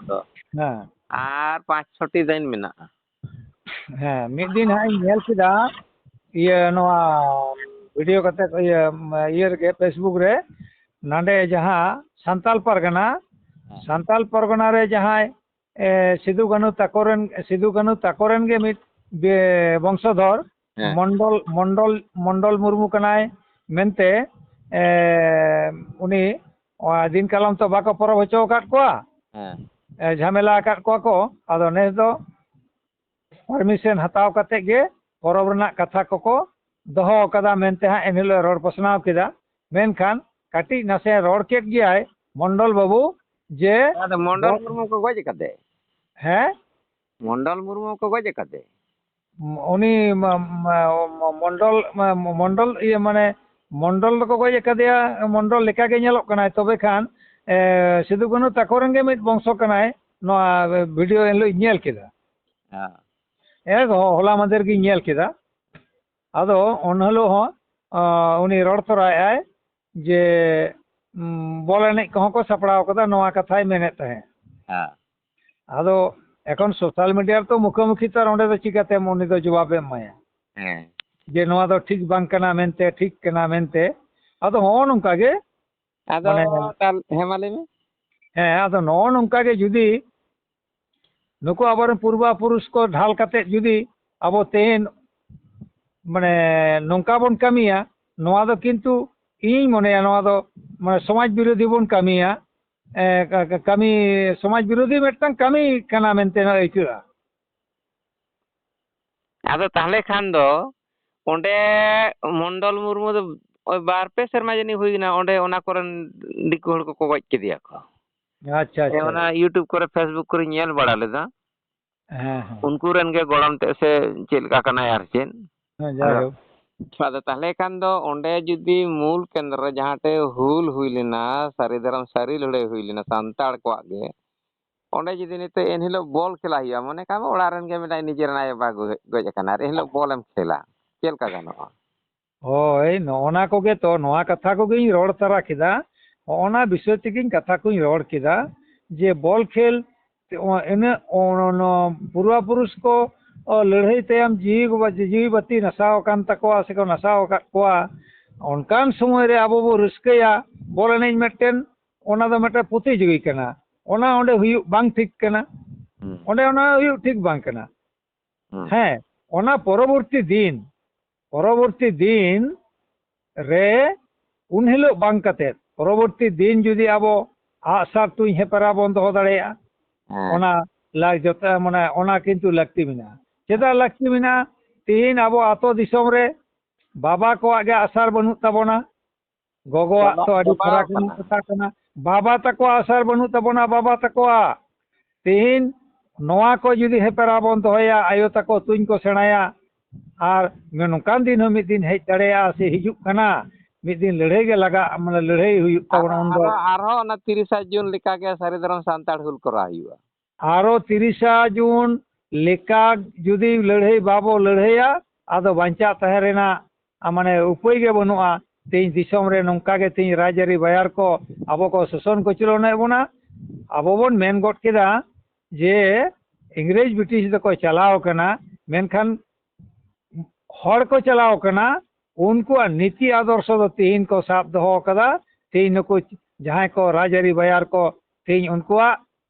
ᱛᱚ ᱦᱮᱸ ᱟᱨ ᱯᱟᱸᱪ ᱪᱷᱚᱴᱤ ᱫᱤᱱ ᱢᱮᱱᱟᱜᱼᱟ᱾ ᱦᱮᱸ, ᱢᱤᱫ ᱫᱤᱱ ᱦᱟᱸᱜ ᱤᱧ ᱧᱮᱞ ᱠᱮᱫᱟ ᱤᱭᱟᱹ ᱱᱚᱣᱟ ᱵᱷᱤᱰᱤᱭᱳ ᱠᱟᱛᱮ ᱤᱭᱟᱹ ᱤᱭᱟᱹ ᱨᱮᱜᱮ, ᱯᱷᱮᱥᱵᱩᱠ ᱨᱮ, ᱱᱟᱰᱮ ᱡᱟᱦᱟᱸ ᱥᱟᱱᱛᱟᱞ ᱯᱟᱨᱜᱟᱱᱟ, ᱦᱮᱸ᱾ ᱥᱟᱱᱛᱟᱞ ᱯᱟᱨᱜᱟᱱᱟ ᱨᱮ ᱡᱟᱦᱟᱸᱭ ᱮ, ᱥᱤᱫᱩ ᱠᱟᱹᱱᱦᱩ ᱛᱟᱠᱚ ᱨᱮᱱ, ᱥᱤᱫᱩ ᱠᱟᱹᱱᱦᱩ ᱛᱟᱠᱚ ᱨᱮᱱ ᱜᱮ ᱢᱤᱫ ᱵᱮ-, ᱵᱚᱝᱥᱚᱫᱷᱚᱨ ᱦᱮᱸ᱾ ᱢᱚᱱᱰᱚᱞ ᱢᱚᱱᱰᱚᱞ ᱢᱚᱱᱰᱚᱞ ᱢᱩᱨᱢᱩ ᱠᱟᱱᱟᱭ ᱢᱮᱱᱛᱮ, ᱮ, ᱩᱱᱤ ᱚᱱᱟ ᱫᱤᱱ ᱠᱟᱞᱚᱢ ᱛᱚ ᱵᱟᱠᱚ ᱯᱚᱨᱚᱵᱽ ᱦᱚᱪᱚ ᱟᱠᱟᱫ ᱠᱚᱣᱟ, ᱦᱮᱸ᱾ ᱮ, ᱡᱷᱟᱢᱮᱞᱟ ᱟᱠᱟᱫ ᱠᱚᱣᱟ ᱠᱚ᱾ ᱟᱫᱚ ᱱᱮᱥ ᱫᱚ ᱯᱟᱨᱢᱤᱥᱚᱱ ᱦᱟᱛᱟᱣ ᱠᱟᱛᱮ ᱜᱮ ᱯᱚᱨᱚᱵᱽ ᱨᱮᱱᱟᱜ ᱠᱟᱛᱷᱟ ᱠᱚᱠᱚ ᱫᱚᱦᱚ ᱟᱠᱟᱫᱟ ᱢᱮᱱᱛᱮ ᱦᱟᱸᱜ ᱮᱱᱦᱤᱞᱳᱜ ᱮ ᱨᱚᱲ ᱯᱟᱥᱱᱟᱣ ᱠᱮᱫᱟ᱾ ᱢᱮᱱᱠᱷᱟᱱ ᱠᱟᱹᱴᱤᱡ ᱱᱟᱥᱮ ᱨᱚᱲ ᱠᱮᱫ ᱜᱮᱭᱟᱭ ᱢᱚᱱᱰᱚᱞ ᱵᱟᱹᱵᱩ, ᱡᱮ ᱟᱫᱚ ᱢᱚᱱᱰᱚᱞ ᱵᱚ- ᱢᱩᱨᱢᱩ ᱠᱚ ᱜᱚᱡ ᱟᱠᱟᱫᱮ? ᱦᱮᱸ, ᱢᱚᱱᱰᱚᱞ ᱢᱩᱨᱢᱩ ᱠᱚ ᱜᱚᱡ ᱟᱠᱟᱫᱮ? ᱩᱱᱤ ᱢ-, ᱢ-, ᱢᱚᱱᱰᱚᱞ, ᱢ-, ᱢᱚᱱᱰᱚᱞ ᱤᱭᱟᱹ ᱢᱟᱱᱮ ᱢᱚᱱᱰᱚᱞ ᱫᱚᱠᱚ ᱜᱚᱡ ᱟᱠᱟᱫᱮᱭᱟ, ᱢᱚᱱᱰᱚᱞ ᱞᱮᱠᱟᱜᱮ ᱧᱮᱞᱚᱜ ᱠᱟᱱᱟᱭ᱾ ᱛᱚᱵᱮ ᱠᱷᱟᱱ ᱮ, ᱥᱤᱫᱩ ᱠᱟᱹᱱᱦᱩ ᱛᱟᱠᱚ ᱨᱮᱱ ᱜᱮ ᱢᱤᱫ ᱵᱚᱝᱥᱚ ᱠᱟᱱᱟᱭ᱾ ᱱᱚᱣᱟ ᱵᱷᱤᱰᱤᱭᱳ ᱮᱱᱦᱤᱞᱳᱜ ᱤᱧ ᱧᱮᱞ ᱠᱮᱫᱟ᱾ ᱦᱮᱸ᱾ ᱮ, ᱦᱚ-, ᱦᱚᱞᱟ ᱢᱟᱫᱷᱮᱨ ᱜᱤᱧ ᱧᱮᱞ ᱠᱮᱫᱟ᱾ ᱟᱫᱚ ᱩᱱ ᱦᱤᱞᱳᱜ ᱦᱚᱸ ᱟ, ᱩᱱᱤ ᱨᱚᱲ ᱛᱚᱨᱟᱭᱮᱫᱼᱟᱭ ᱡᱮ ᱩᱢ, ᱵᱚᱞ ᱮᱱᱮᱡ ᱠᱚᱦᱚᱸ ᱠᱚ ᱥᱟᱯᱲᱟᱣ ᱠᱟᱫᱟ, ᱱᱚᱣᱟ ᱠᱟᱛᱷᱟᱭ ᱢᱮᱱᱮᱫ ᱛᱟᱦᱮᱸᱫ᱾ ᱦᱮᱸ᱾ ᱟᱫᱚ ᱮᱠᱷᱚᱱ ᱥᱳᱥᱟᱞ ᱢᱤᱰᱤᱭᱟ ᱨᱮᱛᱚ ᱢᱩᱠᱷᱟᱹᱢᱩᱠᱷᱤ ᱛᱚ ᱟᱨ ᱚᱸᱰᱮ ᱫᱚ ᱪᱤᱠᱟᱹᱛᱮᱢ ᱩᱱᱤ ᱫᱚ ᱡᱚᱵᱟᱵ ᱮᱢ ᱮᱢᱟᱭᱟ? ᱦᱮᱸ᱾ ᱡᱮ ᱱᱚᱣᱟ ᱫᱚ ᱴᱷᱤᱠ ᱵᱟᱝ ᱠᱟᱱᱟ ᱢᱮᱱᱛᱮ, ᱴᱷᱤᱠ ᱠᱟᱱᱟ ᱢᱮᱱᱛᱮ᱾ ᱟᱫᱚ ᱦᱚᱸᱜᱼᱚ ᱱᱚᱝᱠᱟ ᱜᱮ, ᱟᱫᱚ ᱢᱟᱱᱮ ᱛᱟᱦᱞ-, ᱦᱮᱸ, ᱢᱟ ᱞᱟᱹᱭ ᱢᱮ᱾ ᱦᱮᱸ, ᱟᱫᱚ ᱱᱚᱜᱼᱚ ᱱᱚᱝᱠᱟ ᱜᱮ ᱡᱩᱫᱤ ᱱᱩᱠᱩ ᱟᱵᱚᱨᱮᱱ ᱯᱩᱨᱵᱟ ᱯᱩᱨᱩᱥ ᱠᱚ ᱰᱷᱟᱞ ᱠᱟᱛᱮ ᱡᱩᱫᱤ ᱟᱵᱚ ᱛᱮᱦᱮᱧ ᱢᱟᱱᱮ ᱱᱚᱝᱠᱟ ᱵᱚᱱ ᱠᱟᱹᱢᱤᱭᱟ, ᱱᱚᱣᱟ ᱫᱚ ᱠᱤᱱᱛᱩ ᱤᱧ ᱢᱚᱱᱮᱭᱟ ᱱᱚᱣᱟ ᱫᱚ ᱢᱟᱱᱮ ᱥᱚᱢᱟᱡᱽ ᱵᱤᱨᱳᱫᱷᱤ ᱵᱚᱱ ᱠᱟᱹᱢᱤᱭᱟ, ᱮ, ᱠᱟ-, ᱠᱟ-, ᱠᱟᱹᱢᱤ, ᱥᱚᱢᱟᱡᱽ ᱵᱤᱨᱳᱫᱷᱤ ᱢᱤᱫᱴᱟᱝ ᱠᱟᱹᱢᱤ ᱠᱟᱱᱟ ᱢᱮᱱᱛᱮ ᱟᱹᱭᱠᱟᱹᱜᱼᱟ᱾ ᱟᱫᱚ ᱛᱟᱦᱞᱮ ᱠᱷᱟᱱ ᱫᱚ ᱚᱸᱰᱮ ᱢᱚᱱᱰᱚᱞ ᱢᱩᱨᱢᱩ ᱫᱚ ᱳᱭ ᱵᱟᱨ ᱯᱮ ᱥᱮᱨᱢᱟ ᱡᱟᱹᱱᱤᱡ ᱦᱩᱭ ᱮᱱᱟ, ᱚᱸᱰᱮ ᱚᱱᱟ ᱠᱚᱨᱮᱱ ᱫᱤᱠᱩ ᱦᱚᱲ ᱠᱚᱠᱚ ᱜᱚᱡ ᱠᱮᱫᱮᱭᱟ ᱠᱚ᱾ ᱟᱪᱪᱷᱟ, ᱦᱮᱸ, ᱟᱪᱪᱷᱟ᱾ ᱚᱱᱟ YouTube ᱠᱚᱨᱮ, Facebook ᱠᱚᱨᱮ ᱧᱮᱞ ᱵᱟᱲᱟ ᱞᱮᱫᱟ᱾ ᱦᱮᱸ, ᱦᱮᱸ᱾ ᱩᱱᱠᱩ ᱨᱮᱱ ᱜᱮ ᱜᱚᱲᱚᱢ ᱛᱮᱫ ᱥᱮ ᱪᱮᱫ ᱞᱮᱠᱟ ᱠᱟᱱᱟᱭ ᱟᱨ ᱪᱮᱫ᱾ ᱦᱮᱸ, ᱟᱫᱚ, ᱡᱟᱭᱦᱳᱠ᱾ ᱟᱫᱚ ᱛᱟᱦᱞᱮ ᱠᱷᱟᱱ ᱫᱚ ᱚᱸᱰᱮ ᱡᱩᱫᱤ ᱢᱩᱞ ᱠᱮᱱᱫᱨᱚ ᱨᱮ ᱡᱟᱦᱟᱸ ᱴᱷᱮᱡ ᱦᱩᱞ ᱦᱩᱭ ᱞᱮᱱᱟ, ᱥᱟᱹᱨᱤ ᱫᱷᱚᱨᱚᱢ ᱥᱟᱹᱨᱤ ᱞᱟᱹᱲᱦᱟᱹᱭ ᱦᱩᱭ ᱞᱮᱱᱟ ᱥᱟᱱᱛᱟᱲ ᱠᱚᱣᱟᱜ ᱜᱮ, ᱚᱸᱰᱮ ᱡᱩᱫᱤ ᱱᱤᱛᱚᱜ ᱮᱱᱦᱤᱞᱳᱜ ᱵᱚᱞ ᱠᱷᱮᱞᱟ ᱦᱩᱭᱩᱜᱼᱟ, ᱢᱚᱱᱮ ᱠᱟᱜ ᱢᱮ ᱚᱲᱟᱜ ᱨᱮᱱ ᱜᱮ ᱢᱮᱱᱟᱭ, ᱱᱤᱡᱮᱨᱮᱱ ᱟᱭᱳ ᱵᱟᱵᱟ ᱜᱚᱡ, ᱜᱚᱡ ᱟᱠᱟᱱᱟ, ᱟᱨ ᱮᱱᱦᱤᱞᱳᱜ ᱵᱚᱞᱮᱢ ᱠᱷᱮᱞᱟ, ᱪᱮᱫ ᱞᱮᱠᱟ ᱜᱟᱱᱚᱜᱼᱟ? ᱦᱳᱭ, ᱱᱚᱜᱼᱚ ᱱᱟ ᱠᱚᱜᱮ ᱛᱚ, ᱱᱚᱣᱟ ᱠᱟᱛᱷᱟ ᱠᱚᱜᱮᱧ ᱨᱚᱲ ᱛᱟᱨᱟ ᱠᱮᱫᱟ᱾ ᱦᱚᱸᱜᱼᱚ ᱱᱟ ᱵᱤᱥᱚᱭ ᱛᱮᱜᱮᱧ ᱠᱟᱛᱷᱟ ᱠᱚᱧ ᱨᱚᱲ ᱠᱮᱫᱟ ᱡᱮ ᱵᱚᱞ ᱠᱷᱮᱞ ᱛᱮ ᱚ-, ᱤᱱᱟᱹᱜ ᱚ-, ᱱᱚ-, ᱯᱩᱨᱣᱟ ᱯᱩᱨᱩᱥ ᱠᱚ, ᱚ, ᱞᱟᱹᱲᱦᱟᱹᱭ ᱛᱟᱭᱚᱢ ᱡᱤᱣᱤ ᱠᱚ ᱵᱟ-, ᱡᱤᱣᱤ ᱵᱟᱹᱛᱤ ᱱᱟᱥᱟᱣ ᱟᱠᱟᱱ ᱛᱟᱠᱚᱣᱟ ᱥᱮᱠᱚ ᱱᱟᱥᱟᱣ ᱟᱠᱟᱫ ᱠᱚᱣᱟ, ᱚᱱᱠᱟᱱ ᱥᱚᱢᱚᱭ ᱨᱮ ᱟᱵᱚ ᱵᱚ ᱨᱟᱹᱥᱠᱟᱹᱭᱟ, ᱵᱚᱞ ᱮᱱᱮᱡ ᱢᱤᱫᱴᱮᱱ, ᱚᱱᱟ ᱫᱚ ᱢᱤᱫᱴᱮᱱ ᱯᱨᱚᱛᱤᱡᱳᱜᱤ ᱠᱟᱱᱟ, ᱚᱱᱟ ᱚᱸᱰᱮ ᱦᱩᱭᱩᱜ ᱵᱟᱝ ᱴᱷᱤᱠ ᱠᱟᱱᱟ᱾ ᱦᱩᱸ᱾ ᱚᱸᱰᱮ ᱚᱱᱟ ᱦᱩᱭᱩᱜ ᱴᱷᱤᱠ ᱵᱟᱝ ᱠᱟᱱᱟ᱾ ᱦᱩᱸ᱾ ᱦᱮᱸ, ᱚᱱᱟ ᱯᱚᱨᱚᱵᱚᱨᱛᱤ ᱫᱤᱱ, ᱯᱚᱨᱚᱵᱚᱨᱛᱤ ᱫᱤᱱ ᱨᱮ ᱩᱱ ᱦᱤᱞᱳᱜ ᱵᱟᱝ ᱠᱟᱛᱮ, ᱯᱚᱨᱚᱵᱚᱨᱛᱤ ᱫᱤᱱ ᱡᱩᱫᱤ ᱟᱵᱚ ᱟᱜᱼᱥᱟᱨ ᱛᱩᱧ ᱦᱮᱯᱨᱟᱣ ᱵᱚᱱ ᱫᱚᱦᱚ ᱫᱟᱲᱮᱭᱟᱜᱼᱟ, ᱦᱮᱸ᱾ ᱚᱱᱟ ᱞᱟ-, ᱡᱚᱛᱚ, ᱢᱟᱱᱮ, ᱚᱱᱟ ᱠᱤᱱᱛᱩ ᱞᱟᱹᱠᱛᱤ ᱢᱮᱱᱟᱜᱼᱟ᱾ ᱪᱮᱫᱟᱜ ᱞᱟᱹᱠᱛᱤ ᱢᱮᱱᱟᱜᱼᱟ? ᱛᱮᱦᱮᱧ ᱟᱵᱚ ᱟᱛᱳ ᱫᱤᱥᱚᱢ ᱨᱮ ᱵᱟᱵᱟ ᱠᱚᱣᱟᱜ ᱜᱮ ᱟᱜᱼᱥᱟᱨ ᱵᱟᱹᱱᱩᱜ ᱛᱟᱵᱚᱱᱟ, ᱜᱚᱜᱚᱣᱟᱜ ᱪᱟᱵᱟ-, ᱛᱚ ᱟᱹᱰᱤ ᱪᱟᱵᱟᱣ ᱯᱷᱟᱨᱟᱠ ᱨᱮᱱᱟᱜ ᱠᱟᱱᱟ᱾ ᱠᱟᱛᱷᱟ ᱠᱟᱱᱟ᱾ ᱵᱟᱵᱟ ᱛᱟᱠᱚᱣᱟᱜ ᱟᱜᱼᱥᱟᱨ ᱵᱟᱹᱱᱩᱜ ᱛᱟᱵᱚᱱᱟ, ᱵᱟᱵᱟ ᱛᱟᱠᱚᱣᱟᱜ᱾ ᱛᱮᱦᱮᱧ ᱱᱚᱣᱟ ᱠᱚ ᱡᱩᱫᱤ ᱦᱮᱯᱮᱨᱟ ᱵᱚᱱ ᱫᱚᱦᱚᱭᱟ, ᱟᱭᱳ ᱛᱟᱠᱚ ᱛᱩᱧ ᱠᱚ ᱥᱮᱬᱟᱭᱟ, ᱟᱨ ᱱᱚᱝᱠᱟᱱ ᱫᱤᱱ ᱦᱚᱸ ᱢᱤᱫ ᱫᱤᱱ ᱦᱮᱡ ᱫᱟᱲᱮᱭᱟᱜᱼᱟ ᱥᱮ ᱦᱤᱡᱩᱜ ᱠᱟᱱᱟ, ᱢᱤᱫ ᱫᱤᱱ ᱞᱟᱹᱲᱦᱟᱹᱭ ᱜᱮ ᱞᱟᱜᱟᱜ, ᱢᱟᱱᱮ, ᱞᱟᱹᱲᱦᱟᱹᱭ ᱦᱩᱭᱩᱜ ᱛᱟᱵᱚᱱᱟ ᱟᱨᱦᱚᱸ, ᱩᱱᱫᱚ᱾ ᱟᱨᱦᱚᱸ, ᱟᱨᱦᱚᱸ ᱚᱱᱟ ᱛᱤᱨᱤᱥᱟ ᱡᱩᱱ ᱞᱮᱠᱟᱜᱮ ᱥᱟᱹᱨᱤ ᱫᱷᱚᱨᱚᱢ ᱥᱟᱱᱛᱟᱲ ᱦᱩᱞ ᱠᱚᱨᱟᱣ ᱦᱩᱭᱩᱜᱼᱟ᱾ ᱟᱨᱚ ᱛᱤᱨᱤᱥᱟ ᱡᱩᱱ ᱞᱮᱠᱟ ᱡᱩᱫᱤ ᱞᱟᱹᱲᱦᱟᱹᱭ ᱵᱟᱵᱚ ᱞᱟᱹᱲᱦᱟᱹᱭᱟ, ᱟᱫᱚ ᱵᱟᱧᱪᱟᱣ ᱛᱟᱦᱮᱸ ᱨᱮᱱᱟᱜ, ᱟ, ᱢᱟᱱᱮ, ᱩᱯᱟᱹᱭ ᱜᱮ ᱵᱟᱹᱱᱩᱜᱼᱟ᱾ ᱛᱮᱦᱮᱧ ᱫᱤᱥᱚᱢ ᱨᱮ ᱱᱚᱝᱠᱟ ᱜᱮ ᱛᱮᱦᱮᱧ ᱨᱟᱡᱽᱟᱹᱨᱤ ᱵᱟᱭᱟᱨ ᱠᱚ ᱟᱵᱚ ᱠᱚ ᱥᱳᱥᱚᱱ ᱠᱚᱪᱞᱚᱱᱮᱫ ᱵᱚᱱᱟ᱾ ᱟᱵᱚ ᱵᱚᱱ ᱢᱮᱱ ᱜᱚᱫ ᱠᱮᱫᱟ ᱡᱮ ᱤᱝᱨᱮᱡᱽ ᱵᱨᱤᱴᱤᱥ ᱫᱚᱠᱚ ᱪᱟᱞᱟᱣ ᱠᱟᱱᱟ, ᱢᱮᱱᱠᱷᱟᱱ ᱦᱚᱲ ᱠᱚ ᱪᱟᱞᱟᱣ ᱠᱟᱱᱟ, ᱩᱱᱠᱩᱣᱟᱜ ᱱᱤᱛᱤ ᱟᱫᱚᱨᱥᱚ ᱫᱚ ᱛᱮᱦᱮᱧ ᱠᱚ ᱥᱟᱵ ᱫᱚᱦᱚ ᱠᱟᱫᱟ᱾ ᱛᱮᱦᱮᱧ ᱱᱩᱠᱩ ᱡᱟᱦᱟᱸᱭ ᱠᱚ ᱨᱟᱡᱽᱟᱹᱨᱤ ᱵᱟᱭᱟᱨ ᱠᱚ, ᱛᱮᱦᱮᱧ ᱩᱱᱠᱩᱣᱟᱜ,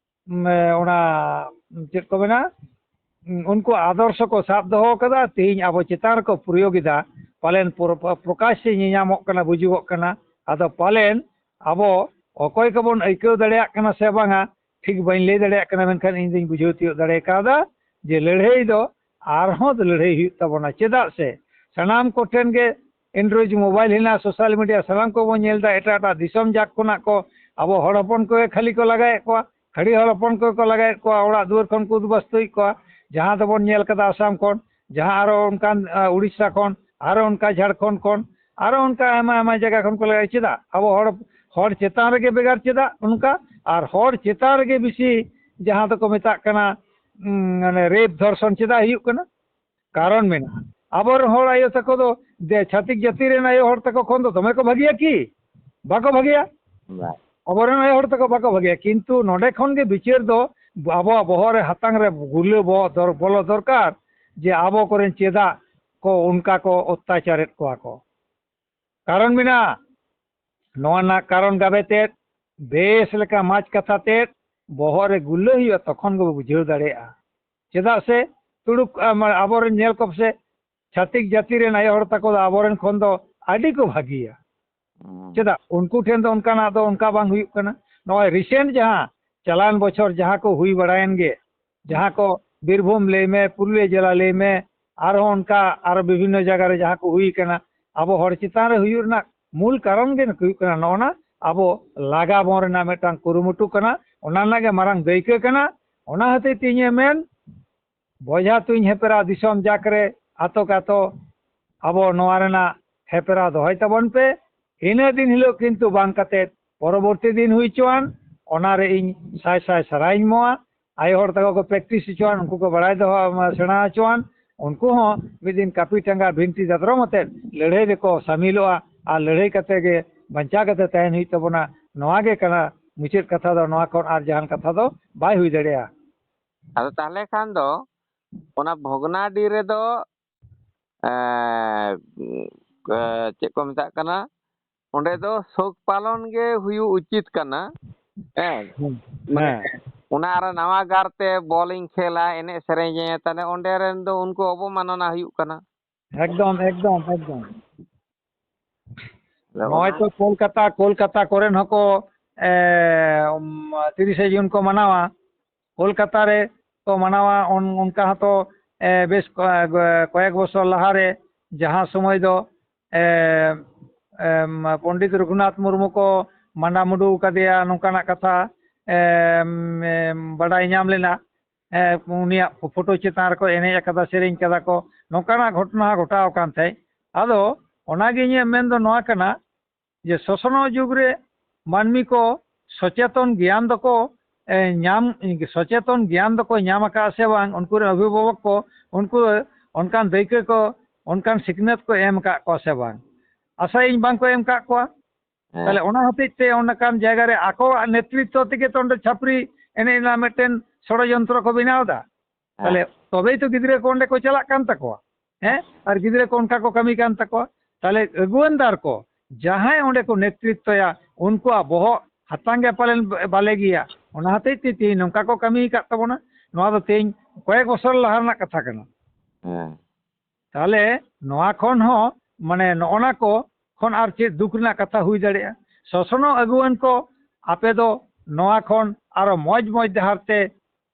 ᱩᱢ, ᱚᱱᱟ ᱪᱮᱫ ᱠᱚ ᱢᱮᱱᱟ, ᱩᱱᱠᱩᱣᱟᱜ ᱟᱫᱚᱨᱥᱚ ᱠᱚ ᱥᱟᱵ ᱫᱚᱦᱚ ᱠᱟᱫᱟ, ᱛᱮᱦᱮᱧ ᱟᱵᱚ ᱪᱮᱛᱟᱱ ᱨᱮᱠᱚ ᱯᱨᱚᱭᱳᱜ ᱮᱫᱟ᱾ ᱯᱟᱞᱮᱱ ᱯᱨᱚ-, ᱯᱨᱚᱠᱟᱥ ᱛᱮ ᱧᱮᱧᱟᱢᱚᱜ ᱠᱟᱱᱟ, ᱵᱩᱡᱩᱜᱚᱜ ᱠᱟᱱᱟ᱾ ᱟᱫᱚ ᱯᱟᱞᱮᱱ ᱟᱵᱚ ᱚᱠᱚᱭ ᱠᱚᱵᱚᱱ ᱟᱹᱭᱠᱟᱹᱣ ᱫᱟᱲᱮᱭᱟᱜ ᱠᱟᱱᱟ ᱥᱮ ᱵᱟᱝᱟ, ᱴᱷᱤᱠ ᱵᱟᱹᱧ ᱞᱟᱹᱭ ᱫᱟᱲᱮᱭᱟᱜ ᱠᱟᱱᱟ, ᱢᱮᱱᱠᱷᱟᱱ ᱤᱧ ᱫᱩᱧ ᱵᱩᱡᱷᱟᱹᱣ ᱛᱤᱭᱳᱜ ᱫᱟᱲᱮ ᱠᱟᱣᱫᱟ ᱡᱮ ᱞᱟᱹᱲᱦᱟᱹᱭ ᱫᱚ ᱟᱨᱦᱚᱸ ᱞᱟᱹᱲᱦᱟᱹᱭ ᱦᱩᱭᱩᱜ ᱛᱟᱵᱚᱱᱟ᱾ ᱪᱮᱫᱟᱜ ᱥᱮ ᱥᱟᱱᱟᱢ ᱠᱚᱴᱷᱮᱱ ᱜᱮ Android mobile ᱦᱮᱱᱟᱜᱼᱟ, social media ᱥᱟᱱᱟᱢ ᱠᱚᱵᱚᱱ ᱧᱮᱞ ᱮᱫᱟ, ᱮᱴᱟᱜ ᱮᱴᱟᱜ ᱫᱤᱥᱚᱢ ᱡᱟᱠ ᱠᱷᱚᱱᱟᱜ ᱠᱚ ᱟᱵᱚ ᱦᱚᱲ ᱦᱚᱯᱚᱱ ᱠᱚᱜᱮ ᱠᱷᱟᱹᱞᱤ ᱠᱚ ᱞᱟᱜᱟᱭᱮᱫ ᱠᱚᱣᱟ, ᱠᱷᱟᱹᱲᱤ ᱦᱚᱲ ᱦᱚᱯᱚᱱ ᱠᱚᱜᱮ ᱠᱚ ᱞᱟᱜᱟᱭᱮᱫ ᱠᱚᱣᱟ, ᱚᱲᱟᱜ ᱫᱩᱣᱟᱹᱨ ᱠᱷᱚᱱ ᱠᱚ ᱩᱫᱩᱜ ᱵᱟᱥᱛᱩᱭᱮᱫ ᱠᱚᱣᱟ, ᱡᱟᱦᱟᱸ ᱫᱚᱵᱚᱱ ᱧᱮᱞ ᱠᱟᱫᱟ ᱟᱥᱟᱢ ᱠᱷᱚᱱ, ᱡᱟᱦᱟᱸ ᱟᱨᱚ ᱚᱱᱠᱟᱱ, ᱟ, ᱩᱲᱤᱥᱥᱟ ᱠᱷᱚᱱ, ᱟᱨᱚ ᱚᱱᱠᱟ ᱡᱷᱟᱲᱠᱷᱚᱸᱰ ᱠᱷᱚᱱ, ᱟᱨᱚ ᱚᱱᱠᱟ ᱟᱭᱢᱟ ᱟᱭᱢᱟ ᱡᱟᱭᱜᱟ ᱠᱷᱚᱱ ᱠᱚ ᱞᱟᱜᱟᱭᱮᱫ᱾ ᱪᱮᱫᱟᱜ ᱟᱵᱚ ᱦᱚᱲ, ᱦᱚᱲ ᱪᱮᱛᱟᱱ ᱨᱮᱜᱮ ᱵᱷᱮᱜᱟᱨ, ᱪᱮᱫᱟᱜ ᱚᱱᱠᱟ? ᱟᱨ ᱦᱚᱲ ᱪᱮᱛᱟᱱ ᱨᱮᱜᱮ ᱵᱮᱥᱤ ᱡᱟᱦᱟᱸ ᱫᱚᱠᱚ ᱢᱮᱛᱟᱜ ᱠᱟᱱᱟ, ᱩᱸ, ᱢᱟᱱᱮ ᱨᱮᱯ ᱫᱷᱚᱨᱥᱚᱱ ᱪᱮᱫᱟᱜ ᱦᱩᱭᱩᱜ ᱠᱟᱱᱟ? ᱠᱟᱨᱚᱱ ᱢᱮᱱᱟᱜᱼᱟ᱾ ᱟᱵᱚᱨᱮᱱ ᱦᱚᱲ ᱟᱭᱳ ᱛᱟᱠᱚ ᱫᱚ ᱫᱮ-, ᱪᱷᱟᱹᱛᱤᱠ ᱡᱟᱹᱛᱤ ᱨᱮᱱ ᱟᱭᱳ ᱦᱚᱲ ᱛᱟᱠᱚ ᱠᱷᱚᱱ ᱫᱚ ᱫᱚᱢᱮ ᱠᱚ ᱵᱷᱟᱹᱜᱤᱭᱟ ᱠᱤ? ᱵᱟᱠᱚ ᱵᱷᱟᱹᱜᱤᱭᱟ᱾ ᱵᱟᱝ᱾ ᱟᱵᱚᱨᱮᱱ ᱟᱭᱳ ᱦᱚᱲ ᱛᱟᱠᱚ ᱵᱟᱠᱚ ᱵᱷᱟᱹᱜᱤᱭᱟ, ᱠᱤᱱᱛᱩ ᱱᱚᱰᱮ ᱠᱷᱚᱱ ᱜᱮ ᱵᱤᱪᱟᱹᱨ ᱫᱚ ᱟᱵᱚᱣᱟᱜ ᱵᱚᱦᱚᱜ ᱨᱮ, ᱦᱟᱛᱟᱝ ᱨᱮ ᱜᱩᱨᱞᱟᱹ ᱵᱚᱦᱚᱜ ᱫᱚᱨ-, ᱵᱚᱞᱚ ᱫᱚᱨᱠᱟᱨ, ᱡᱮ ᱟᱵᱚ ᱠᱚᱨᱮᱱ ᱪᱮᱫᱟᱜ ᱠᱚ ᱚᱱᱠᱟ ᱠᱚ ᱚᱛᱛᱟᱪᱟᱨᱮᱫ ᱠᱚᱣᱟ ᱠᱚ᱾ ᱠᱟᱨᱚᱱ ᱢᱮᱱᱟᱜᱼᱟ, ᱱᱚᱣᱟ ᱨᱮᱱᱟᱜ ᱠᱟᱨᱚᱱ ᱜᱟᱵᱮ ᱛᱮᱫ, ᱵᱮᱥ ᱞᱮᱠᱟ ᱢᱟᱡᱽ ᱠᱟᱛᱷᱟ ᱛᱮᱫ ᱵᱚᱦᱚᱜ ᱨᱮ ᱜᱩᱨᱞᱟᱹ ᱦᱩᱭᱩᱜᱼᱟ, ᱛᱚᱠᱷᱚᱱ ᱜᱮᱵᱚ ᱵᱩᱡᱷᱟᱹᱣ ᱫᱟᱲᱮᱭᱟᱜᱼᱟ᱾ ᱪᱮᱫᱟᱜ ᱥᱮ ᱛᱩᱲᱩᱠ, ᱟ, ᱢᱟ-, ᱟᱵᱚᱨᱮᱱ ᱧᱮᱞ ᱠᱚᱢ ᱥᱮ, ᱪᱷᱟᱹᱛᱤᱠ ᱡᱟᱹᱛᱤ ᱨᱮᱱ ᱟᱭᱳ ᱦᱚᱲ ᱛᱟᱠᱚ ᱫᱚ ᱟᱵᱚᱨᱮᱱ ᱠᱷᱚᱱ ᱫᱚ ᱟᱹᱰᱤ ᱠᱚ ᱵᱷᱟᱹᱜᱤᱭᱟ᱾ ᱦᱩᱸ᱾ ᱪᱮᱫᱟᱜ? ᱩᱱᱠᱩ ᱴᱷᱮᱱ ᱫᱚ ᱚᱱᱠᱟᱱᱟᱜ ᱫᱚ ᱚᱱᱠᱟ ᱵᱟᱝ ᱦᱩᱭᱩᱜ ᱠᱟᱱᱟ᱾ ᱱᱚᱜᱼᱚᱭ recent ᱡᱟᱦᱟᱸ ᱪᱟᱞᱟᱣᱮᱱ ᱵᱚᱪᱷᱚᱨ ᱡᱟᱦᱟᱸ ᱠᱚ ᱦᱩᱭ ᱵᱟᱲᱟᱭᱮᱱ ᱜᱮ, ᱡᱟᱦᱟᱸ ᱠᱚ ᱵᱤᱨᱵᱷᱩᱢ ᱞᱟᱹᱭ ᱢᱮ, ᱯᱩᱨᱩᱞᱤᱭᱟᱹ ᱡᱮᱞᱟ ᱞᱟᱹᱭ ᱢᱮ, ᱟᱨᱦᱚᱸ ᱚᱱᱠᱟ ᱟᱨᱚ ᱵᱤᱵᱷᱤᱱᱱᱚ ᱡᱟᱭᱜᱟ ᱨᱮ ᱡᱟᱦᱟᱸ ᱠᱚ ᱦᱩᱭ ᱠᱟᱱᱟ, ᱟᱵᱚ ᱦᱚᱲ ᱪᱮᱛᱟᱱ ᱨᱮ ᱦᱩᱭᱩᱜ ᱨᱮᱱᱟᱜ ᱢᱩᱞ ᱠᱟᱨᱚᱱ ᱜᱮ ᱦᱩᱭᱩᱜ ᱠᱟᱱᱟ ᱱᱚᱜᱼᱚ ᱱᱟ ᱟᱵᱚ ᱞᱟᱜᱟ ᱵᱚᱱ ᱨᱮᱱᱟᱜ ᱢᱤᱫᱴᱟᱝ ᱠᱩᱨᱩᱢᱩᱴᱩ ᱠᱟᱱᱟ, ᱚᱱᱟ ᱨᱮᱱᱟᱜ ᱜᱮ ᱢᱟᱨᱟᱝ ᱫᱟᱹᱭᱠᱟᱹ ᱠᱟᱱᱟ᱾ ᱚᱱᱟ ᱦᱚᱛᱮᱡ ᱛᱮ ᱤᱧᱮ ᱢᱮᱱ, ᱵᱚᱡᱷᱟ ᱛᱩᱧ ᱦᱮᱯᱨᱟᱣ ᱫᱤᱥᱚᱢ ᱡᱟᱠ ᱨᱮ ᱟᱛᱳ ᱠᱟᱛᱚ ᱟᱵᱚ ᱱᱚᱣᱟ ᱨᱮᱱᱟᱜ ᱦᱮᱯᱨᱟᱣ ᱫᱚᱦᱚᱭ ᱛᱟᱵᱚᱱ ᱯᱮ᱾ ᱤᱱᱟᱹ ᱫᱤᱱ ᱦᱤᱞᱳᱜ ᱠᱤᱱᱛᱩ ᱵᱟᱝ ᱠᱟᱛᱮ ᱯᱚᱨᱚᱵᱚᱨᱛᱤ ᱫᱤᱱ ᱦᱩᱭ ᱦᱚᱪᱚᱣᱟᱱ, ᱚᱱᱟ ᱨᱮ ᱤᱧ ᱥᱟᱭ ᱥᱟᱭ ᱥᱟᱨᱦᱟᱣᱤᱧ ᱮᱢᱚᱜᱼᱟ᱾ ᱟᱭᱳ ᱦᱚᱲ ᱛᱟᱠᱚ ᱠᱚ practice ᱦᱚᱪᱚᱣᱟᱱ, ᱩᱱᱠᱩ ᱠᱚ ᱵᱟᱲᱟᱭ ᱫᱚᱦᱚ, ᱥᱮᱬᱟ ᱦᱚᱪᱚᱣᱟᱱ, ᱩᱱᱠᱩ ᱦᱚᱸ ᱢᱤᱫ ᱫᱤᱱ ᱠᱟᱹᱯᱤ ᱴᱟᱸᱜᱟ ᱵᱷᱤᱱᱴᱤ ᱫᱟᱛᱨᱚᱢ ᱟᱛᱮᱫ ᱞᱟᱹᱲᱦᱟᱹᱭ ᱨᱮᱠᱚ ᱥᱟᱢᱤᱞᱚᱜᱼᱟ ᱟᱨ ᱞᱟᱹᱲᱦᱟᱹᱭ ᱠᱟᱛᱮ ᱜᱮ ᱵᱟᱧᱪᱟᱣ ᱠᱟᱛᱮ ᱛᱟᱦᱮᱱ ᱦᱩᱭᱩᱜ ᱛᱟᱵᱚᱱᱟ᱾ ᱱᱚᱣᱟ ᱜᱮ ᱠᱟᱱᱟ ᱢᱩᱪᱟᱹᱫ ᱠᱟᱛᱷᱟ ᱫᱚ, ᱱᱚᱣᱟ ᱠᱷᱚᱱ ᱟᱨ ᱡᱟᱦᱟᱱ ᱠᱟᱛᱷᱟ ᱫᱚ ᱵᱟᱭ ᱦᱩᱭ ᱫᱟᱲᱮᱭᱟᱜᱼᱟ᱾ ᱟᱫᱚ ᱛᱟᱦᱚᱞᱮ ᱠᱷᱟᱱ ᱫᱚ ᱚᱱᱟ ᱵᱷᱚᱜᱽᱱᱟᱰᱤ ᱨᱮᱫᱚ ᱮᱸ, ᱮᱸ, ᱪᱮᱫ ᱠᱚ ᱢᱮᱛᱟᱜ ᱠᱟᱱᱟ, ᱚᱸᱰᱮ ᱫᱚ ᱥᱳᱠ ᱯᱟᱞᱚᱱ ᱜᱮ ᱦᱩᱭᱩᱜ ᱩᱪᱤᱛ ᱠᱟᱱᱟ᱾ ᱦᱮᱸ, ᱦᱮᱸ, ᱢᱟᱱᱮ, ᱦᱮᱸ᱾ ᱚᱱᱟ ᱟᱨ ᱱᱟᱣᱟ ᱜᱟᱨ ᱛᱮ ᱵᱚᱞᱤᱧ ᱠᱷᱮᱞᱟ, ᱮᱱᱮᱡ ᱥᱮᱨᱮᱧ, ᱛᱟᱦᱞᱮ ᱚᱸᱰᱮ ᱨᱮᱱ ᱫᱚ ᱩᱱᱠᱩ ᱚᱵᱚᱢᱟᱱᱚᱱᱟ ᱦᱩᱭᱩᱜ ᱠᱟᱱᱟ᱾ ᱮᱠᱫᱚᱢ, ᱮᱠᱫᱚᱢ, ᱮᱠᱫᱚᱢ᱾ ᱟᱫᱚ ᱱᱚᱜᱼᱚᱭ ᱚᱱᱟ ᱛᱚ ᱠᱳᱞᱠᱟᱛᱟ, ᱠᱳᱞᱠᱟᱛᱟ ᱠᱚᱨᱮᱱ ᱦᱚᱸᱠᱚ, ᱮ, ᱩᱢ, ᱛᱤᱨᱤᱥᱮ ᱡᱩᱱ ᱠᱚ ᱢᱟᱱᱟᱣᱟ᱾ ᱠᱳᱞᱠᱟᱛᱟ ᱨᱮ ᱠᱚ ᱢᱟᱱᱟᱣᱟ, ᱚᱱ-, ᱚᱱᱠᱟ ᱦᱚᱸᱛᱚ, ᱮ, ᱵᱮᱥ ᱠᱚ-, ᱮ, ᱠᱚᱭᱮᱠ ᱵᱚᱪᱷᱚᱨ ᱞᱟᱦᱟᱨᱮ ᱡᱟᱦᱟᱸ ᱥᱚᱢᱚᱭ ᱫᱚ, ᱮ, ᱮᱢ, ᱯᱚᱱᱰᱤᱛ ᱨᱚᱜᱷᱩᱱᱟᱛᱷ ᱢᱩᱨᱢᱩ ᱠᱚ ᱢᱟᱸᱰᱟ ᱢᱩᱰᱩ ᱟᱠᱟᱫᱮᱭᱟ, ᱱᱚᱝᱠᱟᱱᱟᱜ ᱠᱟᱛᱷᱟ, ᱮᱢ, ᱮᱢ, ᱵᱟᱰᱟᱭ ᱧᱟᱢ ᱞᱮᱱᱟ᱾ ᱮ, ᱩᱱᱤᱭᱟᱜ ᱯᱷᱳᱴᱳ ᱪᱮᱛᱟᱱ ᱨᱮᱠᱚ ᱮᱱᱮᱡ ᱟᱠᱟᱫᱟ, ᱥᱮᱨᱮᱧ ᱠᱟᱫᱟ ᱠᱚ, ᱱᱚᱝᱠᱟᱱᱟᱜ ᱜᱷᱚᱴᱚᱱᱟ ᱜᱷᱚᱴᱟᱣ ᱟᱠᱟᱱ ᱛᱟᱦᱮᱸᱫ᱾ ᱟᱫᱚ ᱚᱱᱟᱜᱮ ᱤᱧᱟᱹᱜ ᱢᱮᱱ ᱫᱚ ᱱᱚᱣᱟ ᱠᱟᱱᱟ ᱡᱮ ᱥᱚᱥᱱᱚᱜ ᱡᱩᱜᱽ ᱨᱮ ᱢᱟᱹᱱᱢᱤ ᱠᱚ ᱥᱚᱪᱮᱛᱚᱱ ᱜᱮᱭᱟᱱ ᱫᱚᱠᱚ, ᱮ, ᱧᱟᱢ, ᱥᱚᱪᱮᱛᱚᱱ ᱜᱮᱭᱟᱱ ᱫᱚᱠᱚ ᱧᱟᱢ ᱟᱠᱟᱫᱼᱟ ᱥᱮ ᱵᱟᱝ, ᱩᱱᱠᱩ ᱨᱮᱱ ᱚᱵᱷᱤᱵᱷᱟᱵᱚᱠ ᱠᱚ, ᱩᱱᱠᱩ ᱚᱱᱠᱟᱱ ᱫᱟᱹᱭᱠᱟᱹ ᱠᱚ, ᱚᱱᱠᱟᱱ ᱥᱤᱠᱷᱱᱟᱹᱛ ᱠᱚ ᱮᱢ ᱟᱠᱟᱫ ᱠᱚᱣᱟ ᱥᱮ ᱵᱟᱝ? ᱟᱥᱟᱭᱟᱹᱧ ᱵᱟᱝ ᱠᱚ ᱮᱢ ᱟᱠᱟᱫ ᱠᱚᱣᱟ᱾ ᱦᱮᱸ᱾ ᱛᱟᱦᱞᱮ ᱚᱱᱟ ᱦᱚᱛᱮᱡ ᱛᱮ ᱚᱱᱠᱟᱱ ᱡᱟᱭᱜᱟ ᱨᱮ ᱟᱠᱚᱣᱟᱜ ᱱᱮᱛᱨᱤᱛᱛᱚ ᱛᱮᱜᱮ ᱛᱚ ᱚᱸᱰᱮ ᱪᱷᱟᱹᱯᱨᱤ ᱮᱱᱮᱡ ᱨᱮᱱᱟᱜ ᱢᱤᱫᱴᱮᱱ ᱥᱚᱲᱚᱡᱚᱱᱛᱨᱚ ᱠᱚ ᱵᱮᱱᱟᱣ ᱮᱫᱟ᱾ ᱦᱮᱸ᱾ ᱛᱟᱦᱞᱮ ᱛᱚᱵᱮᱭ ᱛᱚ ᱜᱤᱫᱽᱨᱟᱹ ᱠᱚ ᱚᱸᱰᱮ ᱠᱚ ᱪᱟᱞᱟᱜ ᱠᱟᱱ ᱛᱟᱠᱚᱣᱟ᱾ ᱦᱮᱸ? ᱟᱨ ᱜᱤᱫᱽᱨᱟᱹ ᱠᱚ ᱚᱱᱠᱟ ᱠᱚ ᱠᱟᱹᱢᱤ ᱠᱟᱱ ᱛᱟᱠᱚᱣᱟ᱾ ᱛᱟᱦᱞᱮ ᱟᱹᱜᱩᱣᱟᱹᱱᱫᱟᱨ ᱠᱚ ᱡᱟᱦᱟᱸᱭ ᱚᱸᱰᱮ ᱠᱚ ᱱᱮᱛᱨᱤᱛᱛᱚᱭᱟ, ᱩᱱᱠᱩᱣᱟᱜ ᱵᱚᱦᱚᱜ ᱦᱟᱛᱟᱝ ᱜᱮ ᱯᱟᱞᱮᱱ ᱵᱟᱞᱮ ᱜᱮᱭᱟ᱾ ᱚᱱᱟ ᱦᱚᱛᱮᱡ ᱛᱮ ᱛᱮᱦᱮᱧ ᱱᱚᱝᱠᱟ ᱠᱚ ᱠᱟᱹᱢᱤ ᱟᱠᱟᱫ ᱛᱟᱵᱚᱱᱟ᱾ ᱱᱚᱣᱟ ᱫᱚ ᱛᱮᱦᱮᱧ ᱠᱚᱭᱮᱠ ᱵᱚᱪᱷᱚᱨ ᱞᱟᱦᱟ ᱨᱮᱱᱟᱜ ᱠᱟᱛᱷᱟ ᱠᱟᱱᱟ᱾ ᱦᱮᱸ᱾ ᱛᱟᱦᱞᱮ ᱱᱚᱣᱟ ᱠᱷᱚᱱ ᱦᱚᱸ, ᱢᱟᱱᱮ, ᱱᱚᱜᱼᱱᱟ ᱠᱚ ᱠᱷᱚᱱ ᱟᱨ ᱪᱮᱫ ᱫᱩᱠ ᱨᱮᱱᱟᱜ ᱠᱟᱛᱷᱟ ᱦᱩᱭ ᱫᱟᱲᱮᱭᱟᱜᱼᱟ? ᱥᱚᱥᱱᱚᱜ ᱟᱹᱜᱩᱣᱟᱹᱱ ᱠᱚ, ᱟᱯᱮ ᱫᱚ ᱱᱚᱣᱟ ᱠᱷᱚᱱ ᱟᱨᱚ ᱢᱚᱡᱽ ᱢᱚᱡᱽ ᱰᱟᱦᱟᱨ ᱛᱮ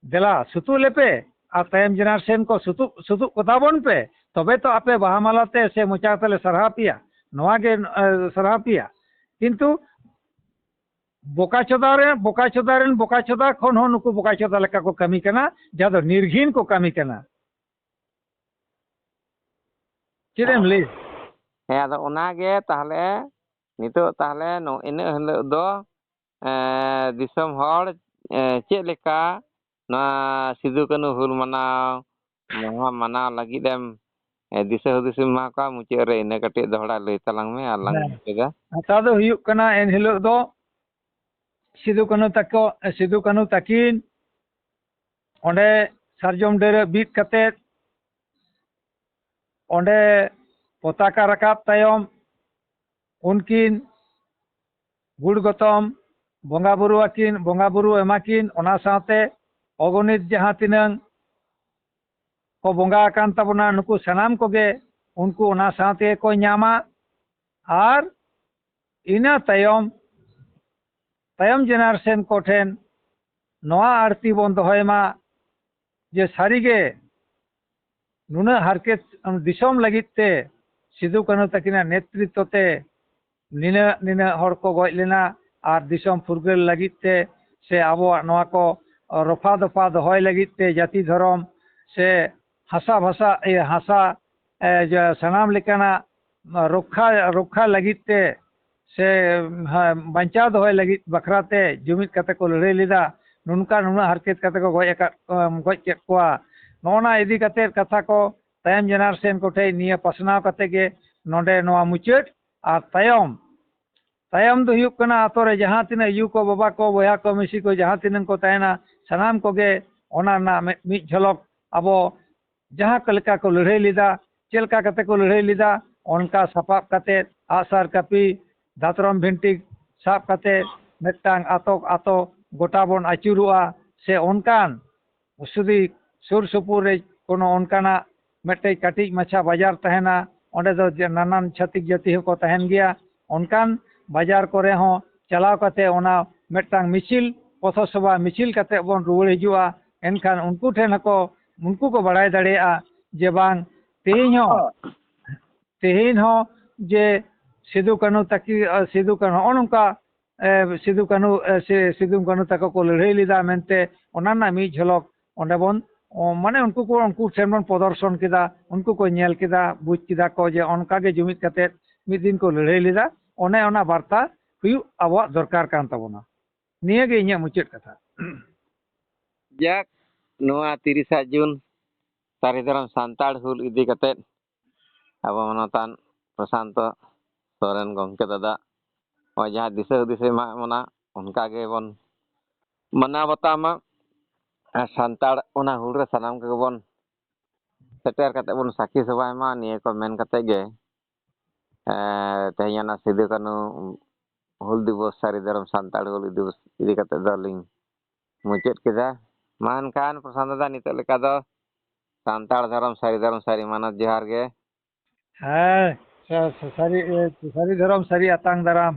ᱫᱮᱞᱟ ᱥᱩᱛᱩᱜ ᱞᱮᱯᱮ, ᱟᱨ ᱛᱟᱭᱚᱢ generation ᱠᱚ ᱥᱩᱛᱩᱜ, ᱥᱩᱛᱩᱜ ᱠᱚᱛᱟ ᱵᱚᱱ ᱯᱮ, ᱛᱚᱵᱮ ᱛᱚ ᱟᱯᱮ ᱵᱟᱦᱟ ᱢᱟᱞᱟ ᱛᱮ ᱥᱮ ᱢᱚᱪᱟ ᱛᱮᱞᱮ ᱥᱟᱨᱦᱟᱣ ᱯᱮᱭᱟ, ᱱᱚᱣᱟ ᱜᱮ, ᱮ, ᱥᱟᱨᱦᱟᱣ ᱯᱮᱭᱟ᱾ ᱠᱤᱱᱛᱩ ᱵᱚᱠᱟ ᱪᱚᱫᱟ ᱨᱮ, ᱵᱚᱠᱟ ᱪᱚᱫᱟ ᱨᱮᱱ ᱵᱚᱠᱟ ᱪᱚᱫᱟ ᱠᱷᱚᱱ ᱦᱚᱸ ᱱᱩᱠᱩ ᱵᱚᱠᱟ ᱪᱚᱫᱟ ᱞᱮᱠᱟ ᱠᱚ ᱠᱟᱹᱢᱤ ᱠᱟᱱᱟ, ᱡᱟᱦᱟᱸ ᱫᱚ ᱱᱤᱨᱜᱷᱤᱱ ᱠᱚ ᱠᱟᱹᱢᱤ ᱠᱟᱱᱟ᱾ ᱪᱮᱫ ᱮᱢ ᱞᱟᱹᱭ? ᱦᱮᱸ, ᱟᱫᱚ ᱚᱱᱟᱜᱮ ᱛᱟᱦᱞᱮ ᱱᱤᱛᱚᱜ ᱛᱟᱦᱞᱮ ᱱᱚ-, ᱤᱱᱟᱹᱜ ᱦᱤᱞᱳᱜ ᱫᱚ, ᱮᱸ, ᱫᱤᱥᱚᱢ ᱦᱚᱲ, ᱮᱸ, ᱪᱮᱫ ᱞᱮᱠᱟ ᱱᱚᱣᱟ ᱥᱤᱫᱩ ᱠᱟᱹᱱᱦᱩ ᱦᱩᱞ ᱢᱟᱱᱟᱣ, ᱢᱟᱦᱟ ᱢᱟᱱᱟᱣ ᱞᱟᱹᱜᱤᱫ ᱮᱢ, ᱮ, ᱫᱤᱥᱟᱹ ᱦᱩᱫᱤᱥ ᱮᱢ ᱮᱢᱟ ᱠᱚᱣᱟ? ᱢᱩᱪᱟᱹᱫ ᱨᱮ ᱤᱱᱟᱹ ᱠᱟᱹᱴᱤᱡ ᱫᱚᱦᱲᱟ ᱞᱟᱹᱭ ᱛᱟᱞᱟᱝ ᱢᱮ, ᱟᱨ ᱞᱟᱝ ᱦᱮᱸ᱾ ᱢᱩᱪᱟᱹᱫᱟ᱾ ᱠᱟᱛᱷᱟ ᱫᱚ ᱦᱩᱭᱩᱜ ᱠᱟᱱᱟ, ᱮᱱ ᱦᱤᱞᱳᱜ ᱫᱚ ᱥᱤᱫᱩ ᱠᱟᱹᱱᱦᱩ ᱛᱟᱠᱚ, ᱥᱤᱫᱩ ᱠᱟᱹᱱᱦᱩ ᱛᱟᱹᱠᱤᱱ ᱚᱸᱰᱮ ᱥᱟᱨᱡᱚᱢ ᱰᱟᱹᱨ ᱵᱤᱫ ᱠᱟᱛᱮᱫ ᱚᱸᱰᱮ ᱯᱚᱛᱟᱠᱟ ᱨᱟᱠᱟᱵ ᱛᱟᱭᱚᱢ ᱩᱱᱠᱤᱱ ᱜᱩᱲ ᱜᱚᱛᱚᱢ ᱵᱚᱸᱜᱟ ᱵᱩᱨᱩ ᱟᱹᱠᱤᱱ, ᱵᱚᱸᱜᱟ ᱵᱩᱨᱩ ᱮᱢᱟᱠᱤᱱ, ᱚᱱᱟ ᱥᱟᱶᱛᱮ ᱚᱜᱚᱱᱤᱛ ᱡᱟᱦᱟᱸ ᱛᱤᱱᱟᱹᱝ ᱠᱚ ᱵᱚᱸᱜᱟ ᱟᱠᱟᱱ ᱛᱟᱵᱚᱱᱟ, ᱱᱩᱠᱩ ᱥᱟᱱᱟᱢ ᱠᱚᱜᱮ ᱩᱱᱠᱩ ᱚᱱᱟ ᱥᱟᱶ ᱛᱮᱜᱮ ᱠᱚ ᱧᱟᱢᱟ᱾ ᱟᱨ ᱤᱱᱟᱹ ᱛᱟᱭᱚᱢ, ᱛᱟᱭᱚᱢ ᱡᱮᱱᱟᱨᱮᱥᱚᱱ ᱠᱚᱴᱷᱮᱱ ᱱᱚᱣᱟ ᱟᱹᱲᱛᱤ ᱵᱚᱱ ᱫᱚᱦᱚᱭ ᱢᱟ ᱡᱮ ᱥᱟᱹᱨᱤᱜᱮ ᱱᱩᱱᱟᱹᱜ ᱦᱟᱨᱠᱮᱛ ᱫᱤᱥᱚᱢ ᱞᱟᱹᱜᱤᱫ ᱛᱮ ᱥᱤᱫᱩ ᱠᱟᱹᱱᱦᱩ ᱛᱟᱹᱠᱤᱱᱟᱜ ᱱᱮᱛᱨᱤᱛᱛᱚ ᱛᱮ ᱱᱤᱱᱟᱹᱜ ᱱᱤᱱᱟᱹᱜ ᱦᱚᱲ ᱠᱚ ᱜᱚᱡ ᱞᱮᱱᱟ ᱟᱨ ᱫᱤᱥᱚᱢ ᱯᱷᱩᱨᱜᱟᱹᱞ ᱞᱟᱹᱜᱤᱫ ᱛᱮ ᱥᱮ ᱟᱵᱚᱣᱟᱜ ᱱᱚᱣᱟ ᱠᱚ ᱨᱚᱯᱷᱟ ᱫᱚᱯᱷᱟ ᱫᱚᱦᱚᱭ ᱞᱟᱹᱜᱤᱫ ᱛᱮ ᱡᱟᱹᱛᱤ ᱫᱷᱚᱨᱚᱢ ᱥᱮ ᱦᱟᱥᱟ ᱵᱷᱟᱥᱟ, ᱤᱭᱟᱹ, ᱦᱟᱥᱟ, ᱮ, ᱡᱟ-, ᱥᱟᱱᱟᱢ ᱞᱮᱠᱟᱱᱟᱜ ᱨᱚᱠᱷᱟ, ᱨᱚᱠᱷᱟ ᱞᱟᱹᱜᱤᱫ ᱛᱮ ᱥᱮ, ᱦᱮᱸ, ᱵᱟᱧᱪᱟᱣ ᱫᱚᱦᱚᱭ ᱞᱟᱹᱜᱤᱫ ᱵᱟᱠᱷᱨᱟ ᱛᱮ ᱡᱩᱢᱤᱫ ᱠᱟᱛᱮ ᱠᱚ ᱞᱟᱹᱲᱦᱟᱹᱭ ᱞᱮᱫᱟ᱾ ᱱᱚᱝᱠᱟ ᱱᱩᱱᱟᱹᱜ ᱦᱟᱨᱠᱮᱛ ᱠᱟᱛᱮ ᱠᱚ ᱜᱚᱡ ᱟᱠᱟᱫ, ᱜᱚᱡ ᱠᱮᱫ ᱠᱚᱣᱟ᱾ ᱱᱚᱜᱼᱚ ᱱᱟ ᱤᱫᱤ ᱠᱟᱛᱮ ᱠᱟᱛᱷᱟ ᱠᱚ ᱛᱟᱭᱚᱢ ᱡᱮᱱᱟᱨᱮᱥᱚᱱ ᱠᱚᱴᱷᱮᱱ ᱱᱤᱭᱟᱹ ᱯᱟᱥᱱᱟᱣ ᱠᱟᱛᱮ ᱜᱮ ᱱᱚᱰᱮ ᱱᱚᱣᱟ ᱢᱩᱪᱟᱹᱫ᱾ ᱟᱨ ᱛᱟᱭᱚᱢ, ᱛᱟᱭᱚᱢ ᱫᱚ ᱦᱩᱭᱩᱜ ᱠᱟᱱᱟ ᱟᱛᱳ ᱨᱮ ᱡᱟᱦᱟᱸ ᱛᱤᱱᱟᱹᱜ ᱭᱩ ᱠᱚ, ᱵᱟᱵᱟ ᱠᱚ, ᱵᱚᱭᱦᱟ ᱠᱚ, ᱢᱤᱥᱤ ᱠᱚ ᱡᱟᱦᱟᱸ ᱛᱤᱱᱟᱹᱜ ᱠᱚ ᱛᱟᱦᱮᱱᱟ, ᱥᱟᱱᱟᱢ ᱠᱚᱜᱮ ᱚᱱᱟ ᱨᱮᱱᱟᱜ ᱢᱤᱫ, ᱢᱤᱫ ᱡᱷᱚᱞᱚᱠ ᱟᱵᱚ ᱡᱟᱦᱟᱸ ᱠᱚ ᱞᱮᱠᱟ ᱠᱚ ᱞᱟᱹᱲᱦᱟᱹᱭ ᱞᱮᱫᱟ, ᱪᱮᱫ ᱞᱮᱠᱟ ᱠᱟᱛᱮ ᱠᱚ ᱞᱟᱹᱲᱦᱟᱹᱭ ᱞᱮᱫᱟ, ᱚᱱᱠᱟ ᱥᱟᱯᱟᱵ ᱠᱟᱛᱮ ᱟᱜᱼᱥᱟᱨ ᱠᱟᱹᱯᱤ, ᱫᱟᱛᱨᱚᱢ ᱵᱷᱤᱱᱴᱤ ᱥᱟᱵ ᱠᱟᱛᱮ ᱢᱤᱫᱴᱟᱝ ᱟᱛᱳ ᱟᱛᱳ ᱜᱚᱴᱟ ᱵᱚᱱ ᱟᱹᱪᱩᱨᱚᱜᱼᱟ᱾ ᱥᱮ ᱚᱱᱠᱟᱱ ᱡᱩᱫᱤ ᱥᱩᱨ ᱥᱩᱯᱩᱨ ᱨᱮ ᱠᱳᱱᱳ ᱚᱱᱠᱟᱱᱟᱜ ᱢᱤᱫᱴᱮᱡ ᱠᱟᱹᱴᱤᱡ ᱢᱟᱪᱷᱟ ᱵᱟᱡᱟᱨ ᱛᱟᱦᱮᱱᱟ, ᱚᱸᱰᱮ ᱫᱚ ᱡᱮ ᱱᱟᱱᱟᱱ ᱪᱷᱟᱹᱛᱤᱠ ᱡᱟᱹᱛᱤ ᱦᱚᱸᱠᱚ ᱛᱟᱦᱮᱱ ᱜᱮᱭᱟ, ᱚᱱᱠᱟᱱ ᱵᱟᱡᱟᱨ ᱠᱚᱨᱮ ᱦᱚᱸ ᱪᱟᱞᱟᱣ ᱠᱟᱛᱮ ᱚᱱᱟ ᱢᱤᱫᱴᱟᱝ ᱢᱤᱪᱷᱤᱞ, ᱯᱚᱛᱷᱚ ᱥᱚᱵᱷᱟ ᱢᱤᱪᱷᱤᱞ ᱠᱟᱛᱮ ᱵᱚᱱ ᱨᱩᱣᱟᱹᱲ ᱦᱤᱡᱩᱜᱼᱟ᱾ ᱮᱱᱠᱷᱟᱱ ᱩᱱᱠᱩ ᱴᱷᱮᱱ ᱦᱚᱸᱠᱚ, ᱩᱱᱠᱩ ᱠᱚ ᱵᱟᱲᱟᱭ ᱫᱟᱲᱮᱭᱟᱜᱼᱟ ᱡᱮ ᱵᱟᱝ, ᱛᱮᱦᱮᱧ ᱦᱚᱸ, ᱛᱮᱦᱮᱧ ᱦᱚᱸ ᱡᱮ ᱥᱤᱫᱩ ᱠᱟᱹᱱᱦᱩ ᱛᱟᱹᱠᱤ-, ᱥᱤᱫᱩ ᱠᱟᱹᱱᱦᱩ ᱱᱚᱜᱼᱚ ᱱᱚᱝᱠᱟ, ᱮ, ᱥᱤᱫᱩ ᱠᱟᱹᱱᱦᱩ, ᱮ, ᱥᱤ-, ᱥᱤᱫᱩ ᱠᱟᱹᱱᱦᱩ ᱛᱟᱠᱚ ᱠᱚ ᱞᱟᱹᱲᱦᱟᱹᱭ ᱞᱮᱫᱟ ᱢᱮᱱᱛᱮ ᱚᱱᱟ ᱨᱮᱱᱟᱜ ᱢᱤᱫ ᱡᱷᱚᱞᱚᱠ ᱚᱸᱰᱮ ᱵᱚᱱ, ᱚ, ᱢᱟᱱᱮ ᱩᱱᱠᱩ ᱠᱚ, ᱩᱱᱠᱩ ᱴᱷᱮᱱ ᱵᱚᱱ ᱯᱨᱚᱫᱚᱨᱥᱚᱱ ᱠᱮᱫᱟ, ᱩᱱᱠᱩ ᱠᱚ ᱧᱮᱞ ᱠᱮᱫᱟ, ᱵᱩᱡᱽ ᱠᱮᱫᱟ ᱠᱚ ᱡᱮ ᱚᱱᱠᱟ ᱜᱮ ᱡᱩᱢᱤᱫ ᱠᱟᱛᱮ ᱢᱤᱫ ᱫᱤᱱ ᱠᱚ ᱞᱟᱹᱲᱦᱟᱹᱭ ᱞᱮᱫᱟ᱾ ᱚᱱᱮ ᱚᱱᱟ ᱵᱟᱨᱛᱟ ᱦᱩᱭᱩᱜ ᱟᱵᱚᱣᱟᱜ ᱫᱚᱨᱠᱟᱨ ᱠᱟᱱ ᱛᱟᱵᱚᱱᱟ᱾ ᱱᱤᱭᱟᱹ ᱜᱮ ᱤᱧᱟᱹᱜ ᱢᱩᱪᱟᱹᱫ ᱠᱟᱛᱷᱟ᱾ ᱡᱟᱠ, ᱱᱚᱣᱟ ᱛᱤᱨᱤᱥᱟ ᱡᱩᱱ ᱥᱟᱹᱨᱤ ᱫᱷᱚᱨᱚᱢ ᱥᱟᱱᱛᱟᱲ ᱦᱩᱞ ᱤᱫᱤ ᱠᱟᱛᱮ ᱟᱵᱚ ᱢᱟᱱᱚᱛᱟᱱ ᱯᱨᱚᱥᱟᱱᱛᱚ ᱥᱚᱨᱮᱱ ᱜᱚᱢᱠᱮ ᱫᱟᱫᱟ ᱱᱚᱜᱼᱚᱭ ᱡᱟᱦᱟᱸ ᱫᱤᱥᱟᱹ ᱦᱩᱫᱤᱥ ᱮ ᱮᱢᱟᱜ ᱵᱚᱱᱟ, ᱚᱱᱠᱟ ᱜᱮᱵᱚᱱ ᱢᱟᱱᱟᱣ ᱵᱟᱛᱟᱣ ᱢᱟ᱾ ᱟᱨ ᱥᱟᱱᱛᱟᱲ ᱚᱱᱟ ᱦᱩᱞ ᱨᱮ ᱥᱟᱱᱟᱢ ᱠᱚᱜᱮ ᱵᱚᱱ ᱥᱮᱴᱮᱨ ᱠᱟᱛᱮ ᱵᱚᱱ ᱥᱟᱹᱠᱷᱤ ᱥᱚᱵᱷᱟᱭ ᱢᱟ, ᱱᱤᱭᱟᱹ ᱠᱚ ᱢᱮᱱ ᱠᱟᱛᱮ ᱜᱮ, ᱮᱸ, ᱛᱮᱦᱮᱧ ᱚᱱᱟ ᱥᱤᱫᱩ ᱠᱟᱹᱱᱦᱩ ᱦᱩᱞ ᱫᱤᱵᱚᱥ, ᱥᱟᱹᱨᱤ ᱫᱷᱚᱨᱚᱢ ᱥᱟᱱᱛᱟᱲ ᱦᱩᱞ ᱫᱤᱵᱚᱥ ᱤᱫᱤ ᱠᱟᱛᱮ ᱫᱚ ᱞᱤᱧ ᱢᱩᱪᱟᱹᱫ ᱠᱮᱫᱟ᱾ ᱢᱟ ᱮᱱᱠᱷᱟᱱ ᱯᱨᱚᱥᱟᱱᱛ ᱫᱟᱫᱟ, ᱱᱤᱛᱚᱜ ᱞᱮᱠᱟ ᱫᱚ ᱥᱟᱱᱛᱟᱲ ᱫᱷᱚᱨᱚᱢ, ᱥᱟᱹᱨᱤ ᱫᱷᱚᱨᱚᱢ, ᱥᱟᱹᱨᱤ ᱢᱟᱱᱚᱛ ᱡᱚᱦᱟᱨ ᱜᱮ᱾ ᱦᱮᱸ, ᱥᱟ-, ᱥᱟ-, ᱥᱟᱹᱨᱤ, ᱮ, ᱥᱟᱹᱨᱤ ᱫᱷᱚᱨᱚᱢ, ᱥᱟᱹᱨᱤ ᱟᱛᱟᱝ ᱫᱟᱨᱟᱢ᱾